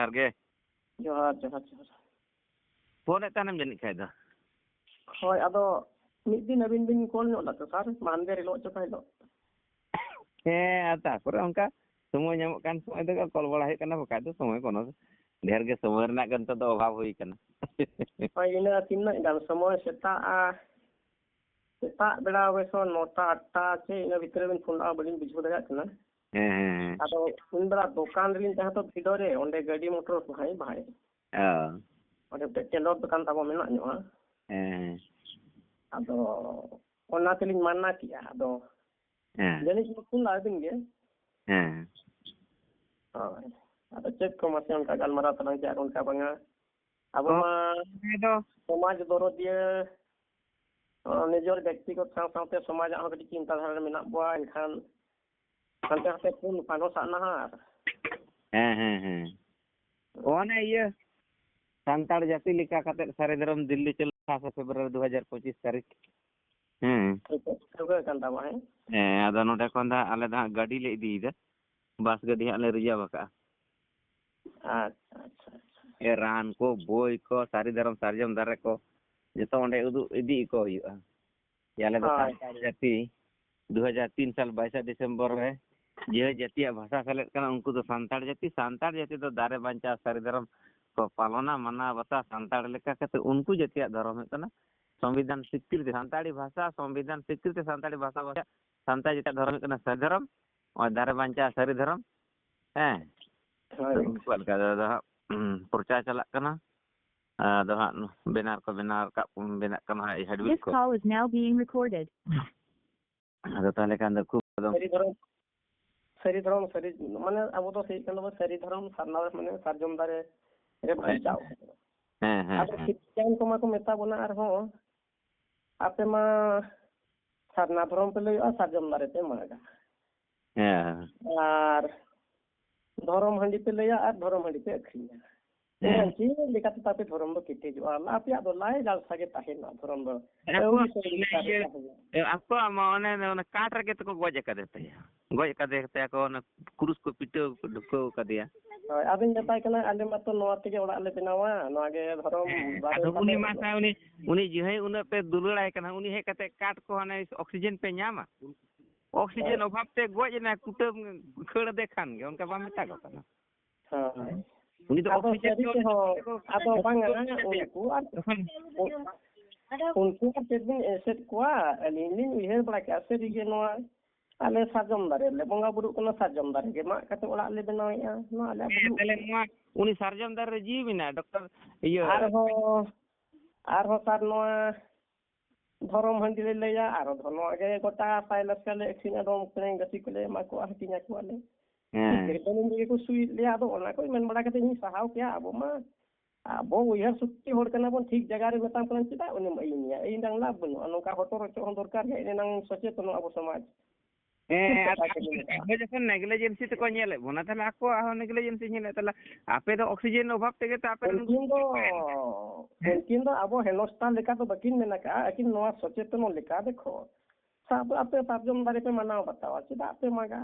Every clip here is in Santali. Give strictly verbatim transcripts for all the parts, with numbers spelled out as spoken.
ᱡᱚᱦᱟᱨ ᱜᱮ᱾ ᱡᱚᱦᱟᱨ, ᱡᱚᱦᱟᱨ, ᱡᱚᱦᱟᱨ᱾ ᱯᱷᱳᱱᱮᱫ ᱛᱟᱦᱮᱱᱮᱢ ᱡᱟᱹᱱᱤᱡ ᱠᱷᱟᱡ ᱫᱚ᱾ ᱦᱳᱭ, ᱟᱫᱚ ᱢᱤᱫ ᱫᱤᱱ ᱟᱹᱵᱤᱱ ᱵᱤᱱ ᱠᱚᱞ ᱧᱚᱜ ᱞᱮᱫ ᱛᱚ, ᱥᱟᱨ, ᱢᱟᱦᱫᱮᱨ ᱦᱤᱞᱳᱜ ᱪᱚ ᱚᱠᱟ ᱦᱤᱞᱳᱜ? ᱦᱮᱸ, ᱟᱨ ᱛᱟᱨᱯᱚᱨᱮ ᱚᱱᱠᱟ ᱥᱚᱢᱚᱭ ᱧᱟᱢᱚᱜ ᱠᱟᱱ ᱥᱚᱢᱚᱭ ᱫᱚ ᱠᱚᱞ ᱵᱟᱲᱟ ᱦᱩᱭᱩᱜ ᱠᱟᱱᱟ, ᱵᱟᱠᱷᱟᱡ ᱫᱚ ᱥᱚᱢᱚᱭ ᱠᱚᱱᱚ ᱰᱷᱮᱨ ᱜᱮ ᱥᱚᱢᱚᱭ ᱨᱮᱱᱟᱜ ᱜᱮ ᱱᱤᱛᱚᱜ ᱫᱚ ᱚᱵᱷᱟᱵᱽ ᱦᱩᱭ ᱠᱟᱱᱟ᱾ ᱦᱳᱭ, ᱤᱱᱟᱹ ᱛᱤᱱᱟᱹᱜ ᱜᱟᱱ ᱥᱚᱢᱚᱭ ᱥᱮᱛᱟᱜ, ᱟ, ᱥᱮᱛᱟᱜ ᱵᱮᱲᱟ ᱚᱵᱚᱥᱥᱚ ᱱᱚᱴᱟ, ᱟᱴᱴᱟ ᱪᱮ ᱤᱱᱟᱹ ᱵᱷᱤᱛᱨᱤ ᱨᱮᱵᱤᱱ ᱯᱷᱳᱱ ᱞᱮᱫᱼᱟ, ᱵᱟᱹᱞᱤᱧ ᱵᱩᱡᱷᱟᱹᱣ ᱫᱟᱲᱮᱭᱟᱜ ᱠᱟᱱᱟ᱾ ᱦᱮᱸ, ᱦᱮᱸ, ᱦᱮᱸ᱾ ᱟᱫᱚ ᱩᱱ ᱵᱮᱲᱟ ᱫᱚᱠᱟᱱ ᱨᱮᱞᱤᱧ ᱛᱟᱦᱮᱸ ᱛᱚ ᱵᱷᱤᱲ ᱨᱮ, ᱚᱸᱰᱮ ᱜᱟᱹᱰᱤ ᱢᱚᱴᱚᱨ ᱠᱚ ᱦᱟᱸᱜ ᱵᱷᱟᱭ᱾ ᱚ᱾ ᱚᱸᱰᱮ ᱢᱤᱫᱴᱮᱡ ᱴᱮᱞᱚᱨ ᱫᱚᱠᱟᱱ ᱛᱟᱵᱚ ᱢᱮᱱᱟᱜ ᱧᱚᱜᱼᱟ᱾ ᱦᱮᱸ, ᱦᱮᱸ᱾ ᱟᱫᱚ ᱚᱱᱟ ᱛᱮᱞᱤᱧ ᱢᱟᱱᱟ ᱠᱮᱜᱼᱟ᱾ ᱟᱫᱚ ᱦᱮᱸ᱾ ᱡᱟᱹᱱᱤᱡ ᱠᱤᱱ ᱯᱷᱳᱱ ᱞᱮᱫᱼᱟ ᱟᱹᱵᱤᱱ ᱜᱮ᱾ ᱦᱮᱸ᱾ ᱦᱳᱭ᱾ ᱟᱫᱚ ᱪᱮᱫ ᱠᱚ ᱢᱟᱥᱮ ᱚᱱᱠᱟ ᱜᱟᱞᱢᱟᱨᱟᱣ ᱛᱟᱞᱟᱝ ᱪᱮ ᱟᱨ ᱚᱱᱠᱟ ᱵᱟᱝᱟ? ᱟᱵᱚ ᱦᱚᱸ, ᱢᱟ ᱱᱤᱭᱟᱹ ᱫᱚ ᱥᱚᱢᱟᱡᱽ ᱫᱚᱨᱚᱫᱤᱭᱟᱹ, ᱚ, ᱱᱤᱡᱮᱨ ᱵᱮᱠᱛᱤᱜᱚᱛ ᱥᱟᱶ ᱥᱟᱶᱛᱮ ᱥᱚᱢᱟᱡᱽ ᱟᱜ ᱦᱚᱸ ᱠᱟᱹᱴᱤᱡ ᱪᱤᱱᱛᱟᱹ ᱫᱷᱟᱨᱟ ᱨᱮ ᱢᱮᱱᱟᱜ ᱵᱚᱣᱟ, ᱮᱱᱠᱷᱟᱱ ᱦᱟᱱᱛᱮ ᱦᱟᱱᱛᱮ ᱠᱷᱚᱱ ᱯᱟᱱᱚ ᱥᱟᱵ ᱱᱟᱦᱟᱜ᱾ ᱦᱮᱸ, ᱦᱮᱸ, ᱦᱮᱸ᱾ ᱚᱱᱮ ᱤᱭᱟᱹ, ᱥᱟᱱᱛᱟᱲ ᱡᱟᱹᱛᱤ ᱞᱮᱠᱟ ᱠᱟᱛᱮ ᱥᱟᱹᱨᱤ ᱫᱷᱚᱨᱚᱢ ᱫᱤᱞᱞᱤ ᱪᱟᱞᱟᱜ ᱥᱟᱛᱟᱥᱮ ᱯᱷᱮᱵᱽᱨᱩᱣᱟᱨᱤ ᱫᱩ ᱦᱟᱡᱟᱨ ᱯᱚᱸᱪᱤᱥ ᱛᱟᱹᱨᱤᱠᱷ᱾ ᱦᱮᱸ᱾ ᱴᱷᱟᱹᱣᱠᱟᱹ ᱠᱟᱱ ᱛᱟᱢᱟ, ᱦᱮᱸ? ᱦᱮᱸ, ᱟᱫᱚ ᱱᱚᱰᱮ ᱠᱷᱚᱱ ᱫᱚ ᱦᱟᱸᱜ ᱟᱞᱮ ᱫᱚ ᱦᱟᱸᱜ ᱜᱟᱹᱰᱤ ᱞᱮ ᱤᱫᱤᱭᱮᱫᱟ, ᱵᱟᱥ ᱜᱟᱹᱰᱤ ᱦᱟᱸᱜ ᱞᱮ ᱨᱤᱡᱟᱵᱷ ᱟᱠᱟᱜᱼᱟ᱾ ᱟᱪᱪᱷᱟ, ᱟᱪᱪᱷᱟ, ᱟᱪᱪᱷᱟ᱾ ᱮ, ᱨᱟᱱ ᱠᱚ, ᱵᱳᱭ ᱠᱚ, ᱥᱟᱹᱨᱤ ᱫᱷᱚᱨᱚᱢ ᱥᱟᱨᱡᱚᱢ ᱫᱟᱨᱮ ᱠᱚ, ᱡᱚᱛᱚ ᱚᱸᱰᱮ ᱩᱫᱩᱜ ᱤᱫᱤ ᱠᱚ ᱦᱩᱭᱩᱜᱼᱟ᱾ ᱡᱮ ᱟᱞᱮ ᱫᱚ ᱦᱳᱭ᱾ ᱥᱟᱱᱛᱟᱲ ᱡᱟᱹᱛᱤ, ᱫᱩ ᱦᱟᱡᱟᱨ ᱛᱤᱱ ᱥᱟᱞ ᱵᱟᱭᱤᱥᱟ ᱰᱤᱥᱮᱢᱵᱚᱨ ᱨᱮ ᱡᱮ ᱡᱟᱹᱛᱤᱭᱟᱜ ᱵᱷᱟᱥᱟ ᱥᱮᱞᱮᱫ ᱠᱟᱱᱟ, ᱩᱱᱠᱩ ᱫᱚ ᱥᱟᱱᱛᱟᱲ ᱡᱟᱹᱛᱤ, ᱥᱟᱱᱛᱟᱲ ᱡᱟᱹᱛᱤ ᱫᱚ ᱫᱟᱨᱮ ᱵᱟᱧᱪᱟᱣ ᱥᱟᱹᱨᱤ ᱫᱷᱚᱨᱚᱢ ᱠᱚ ᱯᱟᱞᱚᱱᱟ, ᱢᱟᱱᱟᱣ ᱵᱟᱛᱟᱣᱟ᱾ ᱥᱟᱱᱛᱟᱲ ᱞᱮᱠᱟ ᱠᱟᱛᱮ ᱩᱱᱠᱩ ᱡᱟᱹᱛᱤᱭᱟᱜ ᱫᱷᱚᱨᱚᱢ ᱦᱩᱭᱩᱜ ᱠᱟᱱᱟ ᱥᱚᱝᱵᱤᱫᱷᱟᱱ ᱥᱤᱠᱨᱤᱛᱤ, ᱥᱟᱱᱛᱟᱲᱤ ᱵᱷᱟᱥᱟ, ᱥᱚᱝᱵᱤᱫᱷᱟᱱ ᱥᱤᱠᱨᱤᱛᱤ, ᱥᱟᱱᱛᱟᱲᱤ ᱵᱷᱟᱥᱟ, ᱵᱷᱟᱥᱟ, ᱥᱟᱱᱛᱟᱲ ᱡᱟᱹᱛᱤᱭᱟᱜ ᱫᱷᱚᱨᱚᱢ ᱦᱩᱭᱩᱜ ᱠᱟᱱᱟ ᱥᱟᱹᱨᱤ ᱫᱷᱚᱨᱚᱢ, ᱱᱚᱜᱼᱚᱭ ᱫᱟᱨᱮ ᱵᱟᱧᱪᱟᱣ ᱥᱟᱹᱨᱤ ᱫᱷᱚᱨᱚᱢ᱾ ᱦᱮᱸ᱾ ᱦᱳᱭ᱾ ᱩᱱᱠᱩᱣᱟᱜ ᱞᱮᱠᱟ ᱫᱚ ᱟᱫᱚ ᱦᱟᱸᱜ, ᱯᱨᱚᱪᱟᱨ ᱪᱟᱞᱟᱜ ᱠᱟᱱᱟ᱾ ᱟᱫᱚ ᱦᱟᱸᱜ ᱵᱮᱱᱟᱨ ᱠᱚ ᱵᱮᱱᱟᱣ ᱨᱟᱠᱟᱵ, ᱵᱮᱱᱟᱜ ᱠᱟᱱᱟ ᱦᱟᱸᱜ ᱮᱰᱵᱷᱤᱴ This ᱠᱚ᱾ Call is now being recorded. ᱟᱫᱚ ᱛᱟᱦᱚᱞᱮ ᱠᱷᱟᱱ ᱫᱚ ᱠᱷᱩᱵ ᱮᱠᱫᱚᱢ ᱥᱟᱹᱨᱤ ᱫᱷᱚᱨᱚᱢ, ᱥᱟᱹᱨᱤ ᱫᱷᱚᱨᱚᱢ, ᱥᱟᱹᱨᱤ, ᱢᱟᱱᱮ ᱟᱵᱚ ᱫᱚ ᱦᱩᱭᱩᱜ ᱠᱟᱱᱟ ᱵᱚ ᱥᱟᱹᱨᱤ ᱫᱷᱚᱨᱚᱢ ᱥᱟᱨᱱᱟ, ᱢᱟᱱᱮ ᱥᱟᱨᱡᱚᱢ ᱫᱟᱨᱮ ᱨᱮ ᱦᱮᱸ᱾ ᱵᱟᱧᱪᱟᱣ᱾ ᱦᱮᱸ, ᱦᱮᱸ, ᱟᱫᱚ ᱦᱮᱸ᱾ ᱠᱷᱨᱤᱥᱴᱟᱱ ᱠᱚᱢᱟ ᱠᱚ ᱢᱮᱛᱟ ᱵᱚᱱᱟ ᱟᱨᱦᱚᱸ, ᱟᱯᱮ ᱢᱟ ᱥᱟᱨᱱᱟ ᱫᱷᱚᱨᱚᱢ ᱯᱮ ᱞᱟᱹᱭᱚᱜᱼᱟ, ᱥᱟᱨᱡᱚᱢ ᱫᱟᱨᱮ ᱯᱮ ᱢᱟᱜᱟ᱾ ᱦᱮᱸ᱾ ᱟᱨ ᱫᱷᱚᱨᱚᱢ ᱦᱟᱺᱰᱤ ᱯᱮ ᱞᱟᱹᱭᱟ ᱟᱨ ᱫᱷᱚᱨᱚᱢ ᱦᱟᱺᱰᱤ ᱯᱮ ᱟᱹᱠᱷᱨᱤᱧᱟ᱾ ᱦᱮᱸ᱾ ᱪᱮᱫ ᱞᱮᱠᱟᱛᱮ ᱛᱟᱯᱮ ᱫᱷᱚᱨᱚᱢ ᱫᱚ ᱠᱮᱴᱮᱡᱚᱜᱼᱟ? ᱟᱯᱮᱭᱟᱜ ᱫᱚ ᱞᱟᱭ ᱞᱟᱞᱥᱟ ᱜᱮ ᱛᱟᱦᱮᱱᱟ ᱫᱷᱚᱨᱚᱢ ᱫᱚ᱾ ᱟᱠᱚᱣᱟᱜ ᱟᱹᱣᱨᱤ ᱥᱟᱹᱨᱤ ᱞᱮᱠᱟ ᱨᱮ ᱤᱭᱟᱹ, ᱛᱟᱦᱮᱱᱟ᱾ ᱟᱠᱚᱣᱟᱜ ᱢᱟ ᱚᱱᱮ ᱚᱱᱟ ᱠᱟᱴ ᱨᱮᱜᱮ ᱛᱮᱠᱚ ᱜᱚᱡ ᱟᱠᱟᱫᱮ ᱛᱟᱭᱟ᱾ ᱜᱚᱡ ᱟᱠᱟᱫᱮ ᱛᱟᱭᱟ ᱠᱚ, ᱚᱱᱟ ᱠᱨᱩᱥ ᱠᱚ ᱯᱤᱴᱟᱹᱣ ᱰᱷᱩᱠᱟᱹᱣ ᱟᱠᱟᱫᱮᱭᱟ᱾ ᱦᱳᱭ, ᱟᱫᱚᱧ ᱢᱮᱛᱟᱭ ᱠᱟᱱᱟ, "ᱟᱞᱮ ᱢᱟᱛᱚ ᱱᱚᱣᱟ ᱛᱮᱜᱮ ᱚᱲᱟᱜ ᱞᱮ ᱵᱮᱱᱟᱣᱟ, ᱱᱚᱣᱟ ᱜᱮ ᱫᱷᱚᱨᱚᱢ ᱦᱮᱸ, ᱵᱟᱨᱮ ᱟᱫᱚ ᱛᱟᱞᱮ ᱩᱱᱤ ᱢᱟ ᱫᱚ᱾" ᱥᱟᱭ, ᱩᱱᱤ, ᱩᱱᱤ ᱡᱟᱦᱟᱸᱭ ᱩᱱᱟᱹᱜ ᱯᱮ ᱫᱩᱞᱟᱹᱲᱟᱭ ᱠᱟᱱᱟ, ᱩᱱᱤ ᱦᱮᱡ ᱠᱟᱛᱮ ᱠᱟᱴ ᱠᱚ ᱦᱟᱱᱮ ᱚᱠᱥᱤᱡᱮᱱ ᱯᱮ ᱧᱟᱢᱟ? ᱚᱠᱥᱤᱡᱮᱱ ᱦᱳᱭ᱾ ᱚᱵᱷᱟᱵ ᱛᱮ ᱜᱚᱡ ᱮᱱᱟ, ᱠᱩᱴᱟᱹᱢ ᱠᱷᱟᱹᱲ ᱟᱫᱮ ᱠᱷᱟᱱ ᱜᱮ, ᱚᱱᱠᱟ ᱵᱟᱢ ᱢᱮᱛᱟ ᱠᱚ ᱠᱟᱱᱟ? ᱦᱳᱭ᱾ ᱩᱱᱤ ᱫᱚ ᱟᱫᱚ ᱚᱠᱥᱤᱡᱮᱱ ᱥᱟᱹᱨᱤ ᱜᱮ ᱛᱮᱦᱚᱸ, ᱚᱠᱥᱤᱡᱮᱱ ᱟᱫᱚ ᱵᱟᱝᱟ, ᱚᱠᱥᱤᱡᱮᱱ ᱩᱱᱠᱩ ᱟᱨ ᱛᱚᱠᱷᱚᱱ ᱩᱱᱠᱩ ᱟᱨ ᱪᱮᱫ ᱵᱤᱱ ᱮᱥᱮᱫ ᱠᱚᱣᱟ? ᱟᱹᱞᱤᱧ ᱞᱤᱧ ᱩᱭᱦᱟᱹᱨ ᱵᱟᱲᱟ ᱠᱮᱜᱼᱟ, ᱥᱟᱹᱨᱤ ᱜᱮ ᱱᱚᱣᱟ ᱟᱞᱮ ᱥᱟᱨᱡᱚᱢ ᱫᱟᱨᱮ ᱞᱮ ᱵᱚᱸᱜᱟ ᱵᱩᱨᱩᱜ ᱠᱟᱱᱟ, ᱥᱟᱨᱡᱚᱢ ᱫᱟᱨᱮ ᱜᱮ ᱢᱟᱜ ᱠᱟᱛᱮ ᱚᱲᱟᱜ ᱞᱮ ᱵᱮᱱᱟᱣᱮᱫᱼᱟ, ᱱᱚᱣᱟ ᱟᱞᱮᱭᱟᱜ ᱦᱮᱸ, ᱵᱷᱩᱞ ᱛᱟᱦᱞᱮ ᱠᱟᱱᱟ᱾ ᱱᱚᱣᱟ ᱩᱱᱤ ᱥᱟᱨᱡᱚᱢ ᱫᱟᱨᱮ ᱨᱮ ᱡᱤᱣᱤ ᱢᱮᱱᱟᱜᱼᱟ, ᱰᱚᱠᱴᱚᱨ ᱤᱭᱟᱹ᱾ ᱟᱨᱦᱚᱸ, ᱟᱨᱦᱚᱸ ᱥᱟᱨ ᱱᱚᱣᱟ ᱫᱷᱚᱨᱚᱢ ᱦᱟᱺᱰᱤ ᱞᱮ ᱞᱟᱹᱭᱟ, ᱟᱨ ᱫᱷᱚᱨᱚᱢ ᱜᱮ ᱜᱚᱴᱟ ᱯᱟᱭᱞᱟᱥ ᱠᱟᱞᱮ ᱟᱹᱠᱷᱨᱤᱧ ᱟᱫᱚᱢ ᱠᱟᱹᱱᱟᱹᱧ, ᱜᱟᱛᱮ ᱠᱚᱞᱮ ᱮᱢᱟ ᱠᱚᱣᱟ, ᱦᱟᱹᱴᱤᱧ ᱟᱠᱚᱣᱟᱞᱮ᱾ ᱦᱮᱸ᱾ ᱴᱷᱤᱠ ᱜᱮ, ᱫᱚᱢᱮ ᱜᱮᱠᱚ ᱥᱩᱭᱮᱫ ᱞᱮᱭᱟ, ᱟᱫᱚ ᱚᱱᱟ ᱠᱚ ᱢᱮᱱ ᱵᱟᱲᱟ ᱠᱟᱛᱮ ᱤᱧ ᱥᱟᱦᱟᱣ ᱠᱮᱭᱟ᱾ ᱟᱵᱚ ᱢᱟ, ᱟᱵᱚ ᱩᱭᱦᱟᱹᱨ ᱥᱚᱠᱛᱤ ᱦᱚᱲ ᱠᱟᱱᱟ ᱵᱚᱱ, ᱴᱷᱤᱠ ᱡᱟᱭᱜᱟ ᱨᱮ ᱢᱮᱛᱟᱢ ᱠᱟᱱᱟ, ᱪᱮᱫᱟᱜ ᱩᱱᱤᱢ ᱟᱹᱭᱤᱱᱮᱭᱟ? ᱟᱹᱭᱤᱱ ᱨᱮᱱᱟᱜ ᱞᱟᱵᱷ ᱵᱟᱹᱱᱩᱜᱼᱟ᱾ ᱱᱚᱝᱠᱟ ᱦᱚᱴᱚᱨ ᱦᱚᱪᱚᱜ ᱦᱚᱸ ᱫᱚᱨᱠᱟᱨ ᱜᱮ, ᱮᱱᱮ ᱱᱟᱝ ᱥᱚᱪᱮᱛᱚᱱᱚᱜ ᱟᱵᱚ ᱥᱚᱢᱟᱡᱽ᱾ ᱦᱮᱸ, ᱴᱷᱤᱠ ᱟᱨ ᱠᱟᱛᱷᱟ ᱜᱮ ᱢᱮᱱᱮᱫᱼᱟ᱾ ᱟᱵᱚ ᱡᱚᱠᱷᱚᱱ ᱱᱮᱜᱽᱞᱤᱡᱮᱱᱥᱤ ᱛᱮᱠᱚ ᱧᱮᱞᱮᱫ ᱵᱚᱱᱟ, ᱛᱟᱦᱞᱮ ᱟᱠᱚᱣᱟᱜ ᱦᱚᱸ ᱱᱮᱜᱽᱞᱤᱡᱮᱱᱥᱤ ᱧᱮᱞᱮᱫ, ᱛᱟᱦᱞᱮ ᱟᱯᱮ ᱫᱚ ᱚᱠᱥᱤᱡᱮᱱ ᱚᱵᱷᱟᱵ ᱛᱮᱜᱮ ᱛᱚ ᱟᱯᱮ ᱨᱮᱱ ᱩᱱᱠᱤᱱ ᱫᱚ, ᱦᱮᱸ? ᱩᱱᱠᱤᱱ ᱫᱚ ᱟᱵᱚ ᱦᱮᱱᱚᱥᱛᱟ ᱞᱮᱠᱟ ᱫᱚ ᱵᱟᱹᱠᱤᱱ ᱢᱮᱱ ᱟᱠᱟᱫᱼᱟ, ᱟᱹᱠᱤᱱ ᱱᱚᱣᱟ ᱥᱚᱪᱮᱛᱚᱱᱚ ᱞᱮᱠᱟ ᱫᱮᱠᱷᱚ᱾ ᱥᱟᱵ ᱟᱯᱮ ᱥᱟᱨᱡᱚᱢ ᱫᱟᱨᱮ ᱯᱮ ᱢᱟᱱᱟᱣ ᱵᱟᱛᱟᱣᱟ, ᱪᱮᱫᱟᱜ ᱯᱮ ᱢᱟᱜᱟ?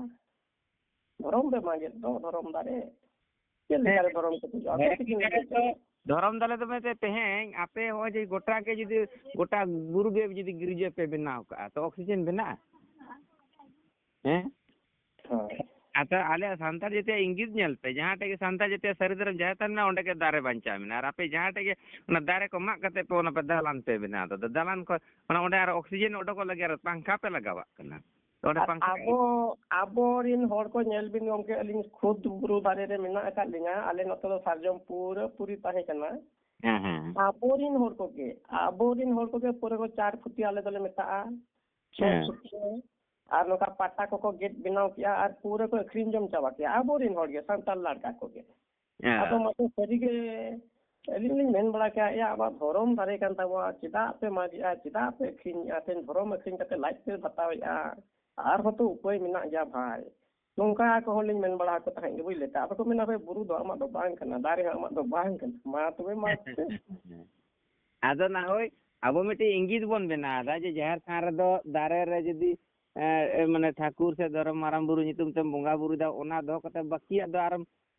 ᱫᱷᱚᱨᱚᱢ ᱯᱮ ᱢᱟᱜᱮᱫ ᱫᱚ, ᱫᱷᱚᱨᱚᱢ ᱫᱟᱨᱮ᱾ ᱪᱮᱫ ᱞᱮᱠᱟ ᱨᱮ ᱦᱮᱸ᱾ ᱫᱷᱚᱨᱚᱢ ᱠᱚ ᱯᱩᱡᱟᱹᱜᱼᱟ? ᱟᱯᱮ ᱦᱮᱸ, ᱛᱤᱠᱤᱱ ᱴᱷᱤᱠ ᱨᱮ ᱟᱪᱷᱮ ᱪᱮᱫ? ᱛᱚ, ᱫᱷᱚᱨᱚᱢ ᱫᱟᱨᱮ ᱫᱚ ᱢᱮᱱᱛᱮ ᱛᱮᱦᱮᱧ ᱟᱯᱮ ᱦᱚᱸᱜᱼᱚᱭ ᱡᱮ ᱜᱚᱴᱟ ᱜᱮ ᱡᱩᱫᱤ, ᱜᱚᱴᱟ ᱵᱩᱨᱩ ᱜᱮ ᱡᱩᱫᱤ ᱜᱤᱨᱡᱟᱹ ᱯᱮ ᱵᱮᱱᱟᱣ ᱠᱟᱜᱼᱟ, ᱛᱚ ᱚᱠᱥᱤᱡᱮᱱ ᱵᱮᱱᱟᱜᱼᱟ? ᱦᱮᱸ? ᱦᱳᱭ᱾ ᱟᱪᱪᱷᱟ, ᱟᱞᱮᱭᱟᱜ ᱥᱟᱱᱛᱟᱲ ᱡᱟᱹᱛᱤᱭᱟᱜ ᱤᱝᱜᱤᱛ ᱧᱮᱞ ᱯᱮ, ᱡᱟᱦᱟᱸ ᱴᱷᱮᱡ ᱜᱮ ᱥᱟᱱᱛᱟᱲ ᱡᱟᱹᱛᱤᱭᱟᱜ ᱥᱟᱹᱨᱤ ᱫᱷᱚᱨᱚᱢ ᱡᱟᱦᱮᱨ ᱛᱷᱟᱱ ᱢᱮᱱᱟᱜᱼᱟ, ᱚᱸᱰᱮ ᱜᱮ ᱫᱟᱨᱮ ᱵᱟᱧᱪᱟᱣ ᱢᱮᱱᱟᱜᱼᱟ᱾ ᱟᱨ ᱟᱯᱮ ᱡᱟᱦᱟᱸ ᱴᱷᱮᱡ ᱜᱮ ᱚᱱᱟ ᱫᱟᱨᱮ ᱠᱚ ᱢᱟᱜ ᱠᱟᱛᱮ ᱯᱮ ᱚᱱᱟ ᱯᱮ ᱫᱟᱞᱟᱱ ᱯᱮ ᱵᱮᱱᱟᱣ ᱮᱫᱟ, ᱫᱟᱞᱟᱱ ᱠᱷᱚᱱ ᱚᱱᱟ ᱚᱸᱰᱮ ᱟᱨᱚ ᱚᱠᱥᱤᱡᱮᱱ ᱚᱰᱚᱠᱚᱜ ᱞᱟᱹᱜᱤᱫ ᱟᱨᱚ ᱯᱟᱝᱠᱷᱟ ᱯᱮ ᱞᱟᱜᱟᱣᱟᱜ ᱠᱟᱱᱟ᱾ ᱛᱚ ᱚᱸᱰᱮ ᱟᱨ ᱯᱟᱝᱠᱷᱟ ᱟᱵᱚ, ᱟᱵᱚᱨᱤᱱ ᱦᱚᱲ ᱠᱚ ᱧᱮᱞ ᱵᱤᱱ ᱜᱚᱢᱠᱮ, ᱟᱹᱞᱤᱧ ᱠᱷᱩᱫ ᱵᱩᱨᱩ ᱫᱷᱟᱨᱮ ᱨᱮ ᱢᱮᱱᱟᱜ ᱟᱠᱟᱫ ᱞᱤᱧᱟ᱾ ᱟᱞᱮ ᱱᱚᱛᱮ ᱫᱚ ᱥᱟᱨᱡᱚᱢ ᱯᱩᱨᱟᱹ ᱯᱩᱨᱤ ᱛᱟᱦᱮᱸ ᱠᱟᱱᱟ᱾ ᱦᱮᱸ, ᱦᱮᱸ᱾ ᱟᱵᱚᱨᱤᱱ ᱦᱚᱲ ᱠᱚᱜᱮ, ᱟᱵᱚᱨᱤᱱ ᱦᱚᱲ ᱠᱚᱜᱮ ᱯᱩᱨᱟᱹ ᱠᱚ ᱪᱟᱨ ᱯᱷᱩᱴᱤ ᱟᱞᱮ ᱫᱚᱞᱮ ᱢᱮᱛᱟᱜᱼᱟ᱾ ᱪᱷᱚ ᱦᱮᱸ᱾ ᱯᱷᱩᱴᱤ᱾ ᱟᱨ ᱱᱚᱝᱠᱟ ᱯᱟᱴᱟ ᱠᱚᱠᱚ ᱜᱮᱫ ᱵᱮᱱᱟᱣ ᱠᱮᱜᱼᱟ ᱟᱨ ᱯᱩᱨᱟᱹ ᱠᱚ ᱟᱹᱠᱷᱨᱤᱧ ᱡᱚᱢ ᱪᱟᱵᱟ ᱠᱮᱜᱼᱟ᱾ ᱟᱵᱚᱨᱤᱱ ᱦᱚᱲ ᱜᱮ, ᱥᱟᱱᱛᱟᱲ ᱞᱟᱲᱠᱟ ᱠᱚᱜᱮ᱾ ᱦᱮᱸ᱾ ᱟᱫᱚ ᱢᱟᱥᱮ ᱥᱟᱹᱨᱤᱜᱮ ᱟᱹᱞᱤᱧ ᱞᱤᱧ ᱢᱮᱱ ᱵᱟᱲᱟ ᱠᱮᱜᱼᱟ, "ᱮᱭᱟ, ᱟᱵᱚᱣᱟᱜ ᱫᱷᱚᱨᱚᱢ ᱫᱟᱨᱮ ᱠᱟᱱ ᱛᱟᱵᱚᱣᱟ, ᱪᱮᱫᱟᱜ ᱯᱮ ᱢᱟᱜᱮᱜᱼᱟ, ᱪᱮᱫᱟᱜ ᱯᱮ ᱟᱹᱠᱷᱨᱤᱧᱮᱜᱼᱟ? ᱛᱮᱦᱮᱧ ᱫᱷᱚᱨᱚᱢ ᱟᱹᱠᱷᱨᱤᱧ ᱠᱟᱛᱮ ᱞᱟᱡ ᱯᱮ ᱵᱷᱟᱛᱟᱣᱮᱜᱼᱟ, ᱟᱨᱦᱚᱸ ᱛᱚ ᱩᱯᱟᱹᱭ ᱢᱮᱱᱟᱜ ᱜᱮᱭᱟ ᱵᱷᱟᱭ, ᱱᱚᱝᱠᱟ ᱠᱚᱦᱚᱸ ᱞᱤᱧ ᱢᱮᱱ ᱵᱟᱲᱟ ᱟᱠᱚ ᱛᱟᱦᱮᱸᱫ ᱜᱮ, ᱵᱩᱡᱽ ᱞᱮᱠᱟ᱾ ᱟᱫᱚ ᱠᱚ ᱢᱮᱱᱟ, "ᱦᱳᱭ, ᱵᱩᱨᱩ ᱫᱚ ᱟᱢᱟᱜ ᱫᱚ ᱵᱟᱝ ᱠᱟᱱᱟ, ᱫᱟᱨᱮ ᱦᱚᱸ ᱟᱢᱟᱜ ᱫᱚ ᱵᱟᱝ ᱠᱟᱱᱟ, ᱢᱟ ᱛᱚᱵᱮ ᱢᱟᱜᱽ ᱯᱮ᱾" ᱟᱫᱚ ᱱᱟ ᱦᱳᱭ, ᱟᱵᱚ ᱢᱤᱫᱴᱤᱡ ᱤᱝᱜᱤᱛ ᱵᱚᱱ ᱵᱮᱱᱟᱣ ᱮᱫᱟ ᱡᱮ ᱡᱟᱦᱮᱨ ᱛᱷᱟᱱ ᱨᱮᱫᱚ ᱫᱟᱨᱮ ᱨᱮ ᱡᱩᱫᱤ, ᱮ, ᱮ, ᱢᱟᱱᱮ ᱴᱷᱟᱹᱠᱩᱨ ᱥᱮ ᱫᱷᱚᱨᱚᱢ ᱢᱟᱨᱟᱝ ᱵᱩᱨᱩ ᱧᱩᱛᱩᱢ ᱛᱮᱢ ᱵᱚᱸᱜᱟ ᱵᱩᱨᱩᱭᱮᱫᱟ, ᱚᱱᱟ ᱫᱚᱦᱚ ᱠᱟᱛᱮ ᱵᱟᱹᱠᱤᱭᱟᱜ ᱫᱚ ᱟᱨ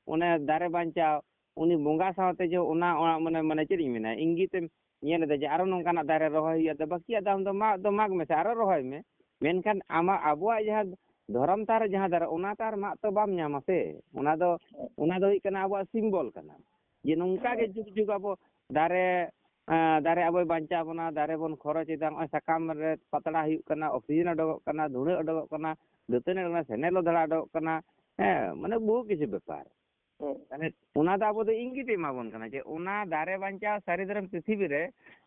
ᱚᱱᱮ ᱫᱟᱨᱮ ᱵᱟᱧᱪᱟᱣ, ᱩᱱᱤ ᱵᱚᱸᱜᱟ ᱥᱟᱶᱛᱮ ᱡᱮ ᱚᱱᱟ, ᱚᱱᱟ ᱢᱟᱱᱮ, ᱢᱟᱱᱮ ᱪᱮᱫ ᱤᱧ ᱢᱮᱱᱟ, ᱤᱝᱜᱤᱛ ᱮᱢ ᱧᱮᱞ ᱮᱫᱟ ᱡᱮ ᱟᱨᱚ ᱱᱚᱝᱠᱟᱱᱟᱜ ᱫᱟᱨᱮ ᱨᱚᱦᱚᱭ ᱦᱩᱭᱩᱜᱼᱟ, ᱛᱚ ᱵᱟᱹᱠᱤᱭᱟᱜ ᱫᱚ ᱟᱢ ᱫᱚ ᱢᱟᱜ ᱫᱚ ᱢᱟᱜᱽ ᱢᱮᱥᱮ, ᱟᱨᱚ ᱨᱚᱦᱚᱭ ᱢᱮ᱾ ᱢᱮᱱᱠᱷᱟᱱ ᱟᱢᱟᱜ, ᱟᱵᱚᱣᱟᱜ ᱡᱟᱦᱟᱸ ᱫᱷᱚᱨᱚᱢ ᱛᱷᱟᱱ ᱨᱮ ᱡᱟᱦᱟᱸ ᱫᱟᱨᱮ, ᱚᱱᱟ ᱛᱚ ᱟᱨ ᱢᱟᱜ ᱛᱚ ᱵᱟᱢ ᱧᱟᱢᱟ ᱥᱮ᱾ ᱚᱱᱟ ᱫᱚ, ᱚᱱᱟ ᱫᱚ ᱦᱩᱭᱩᱜ ᱠᱟᱱᱟ ᱟᱵᱚᱣᱟᱜ ᱥᱤᱢᱵᱚᱞ ᱠᱟᱱᱟ, ᱡᱮ ᱱᱚᱝᱠᱟ ᱜᱮ ᱡᱩᱜᱽ ᱡᱩᱜᱽ ᱟᱵᱚ ᱫᱟᱨᱮ, ᱮᱸ, ᱫᱟᱨᱮ ᱟᱵᱚᱭ ᱵᱟᱧᱪᱟᱣ ᱵᱚᱱᱟ, ᱫᱟᱨᱮ ᱵᱚᱱ ᱠᱷᱚᱨᱚᱪ ᱮᱫᱟ, ᱱᱚᱜᱼᱚᱭ ᱥᱟᱠᱟᱢ ᱨᱮ ᱯᱟᱛᱲᱟ ᱦᱩᱭᱩᱜ ᱠᱟᱱᱟ, ᱚᱠᱥᱤᱡᱮᱱ ᱚᱰᱚᱠᱚᱜ ᱠᱟᱱᱟ, ᱫᱷᱩᱲᱟᱹ ᱚᱰᱚᱠᱚᱜ ᱠᱟᱱᱟ, ᱫᱟᱹᱛᱟᱹᱱᱤ ᱚᱰᱚᱠᱚᱜ ᱠᱟᱱᱟ, ᱥᱮᱱᱮᱞ ᱫᱷᱟᱨᱟ ᱚᱰᱚᱠᱚᱜ ᱠᱟᱱᱟ, ᱦᱮᱸ, ᱢᱟᱱᱮ ᱵᱚᱦᱩ ᱠᱤᱪᱷᱩ ᱵᱮᱯᱟᱨ᱾ ᱦᱮᱸ᱾ ᱛᱟᱦᱞᱮ ᱚᱱᱟ ᱫᱚ ᱟᱵᱚ ᱫᱚ ᱤᱝᱜᱤᱛ ᱮ ᱮᱢᱟ ᱵᱚᱱ ᱠᱟᱱᱟ ᱡᱮ ᱚᱱᱟ ᱫᱟᱨᱮ ᱵᱟᱧᱪᱟᱣ ᱥᱟᱹᱨᱤ ᱫᱷᱚᱨᱚᱢ ᱯᱨᱤᱛᱷᱤᱵᱤ ᱨᱮ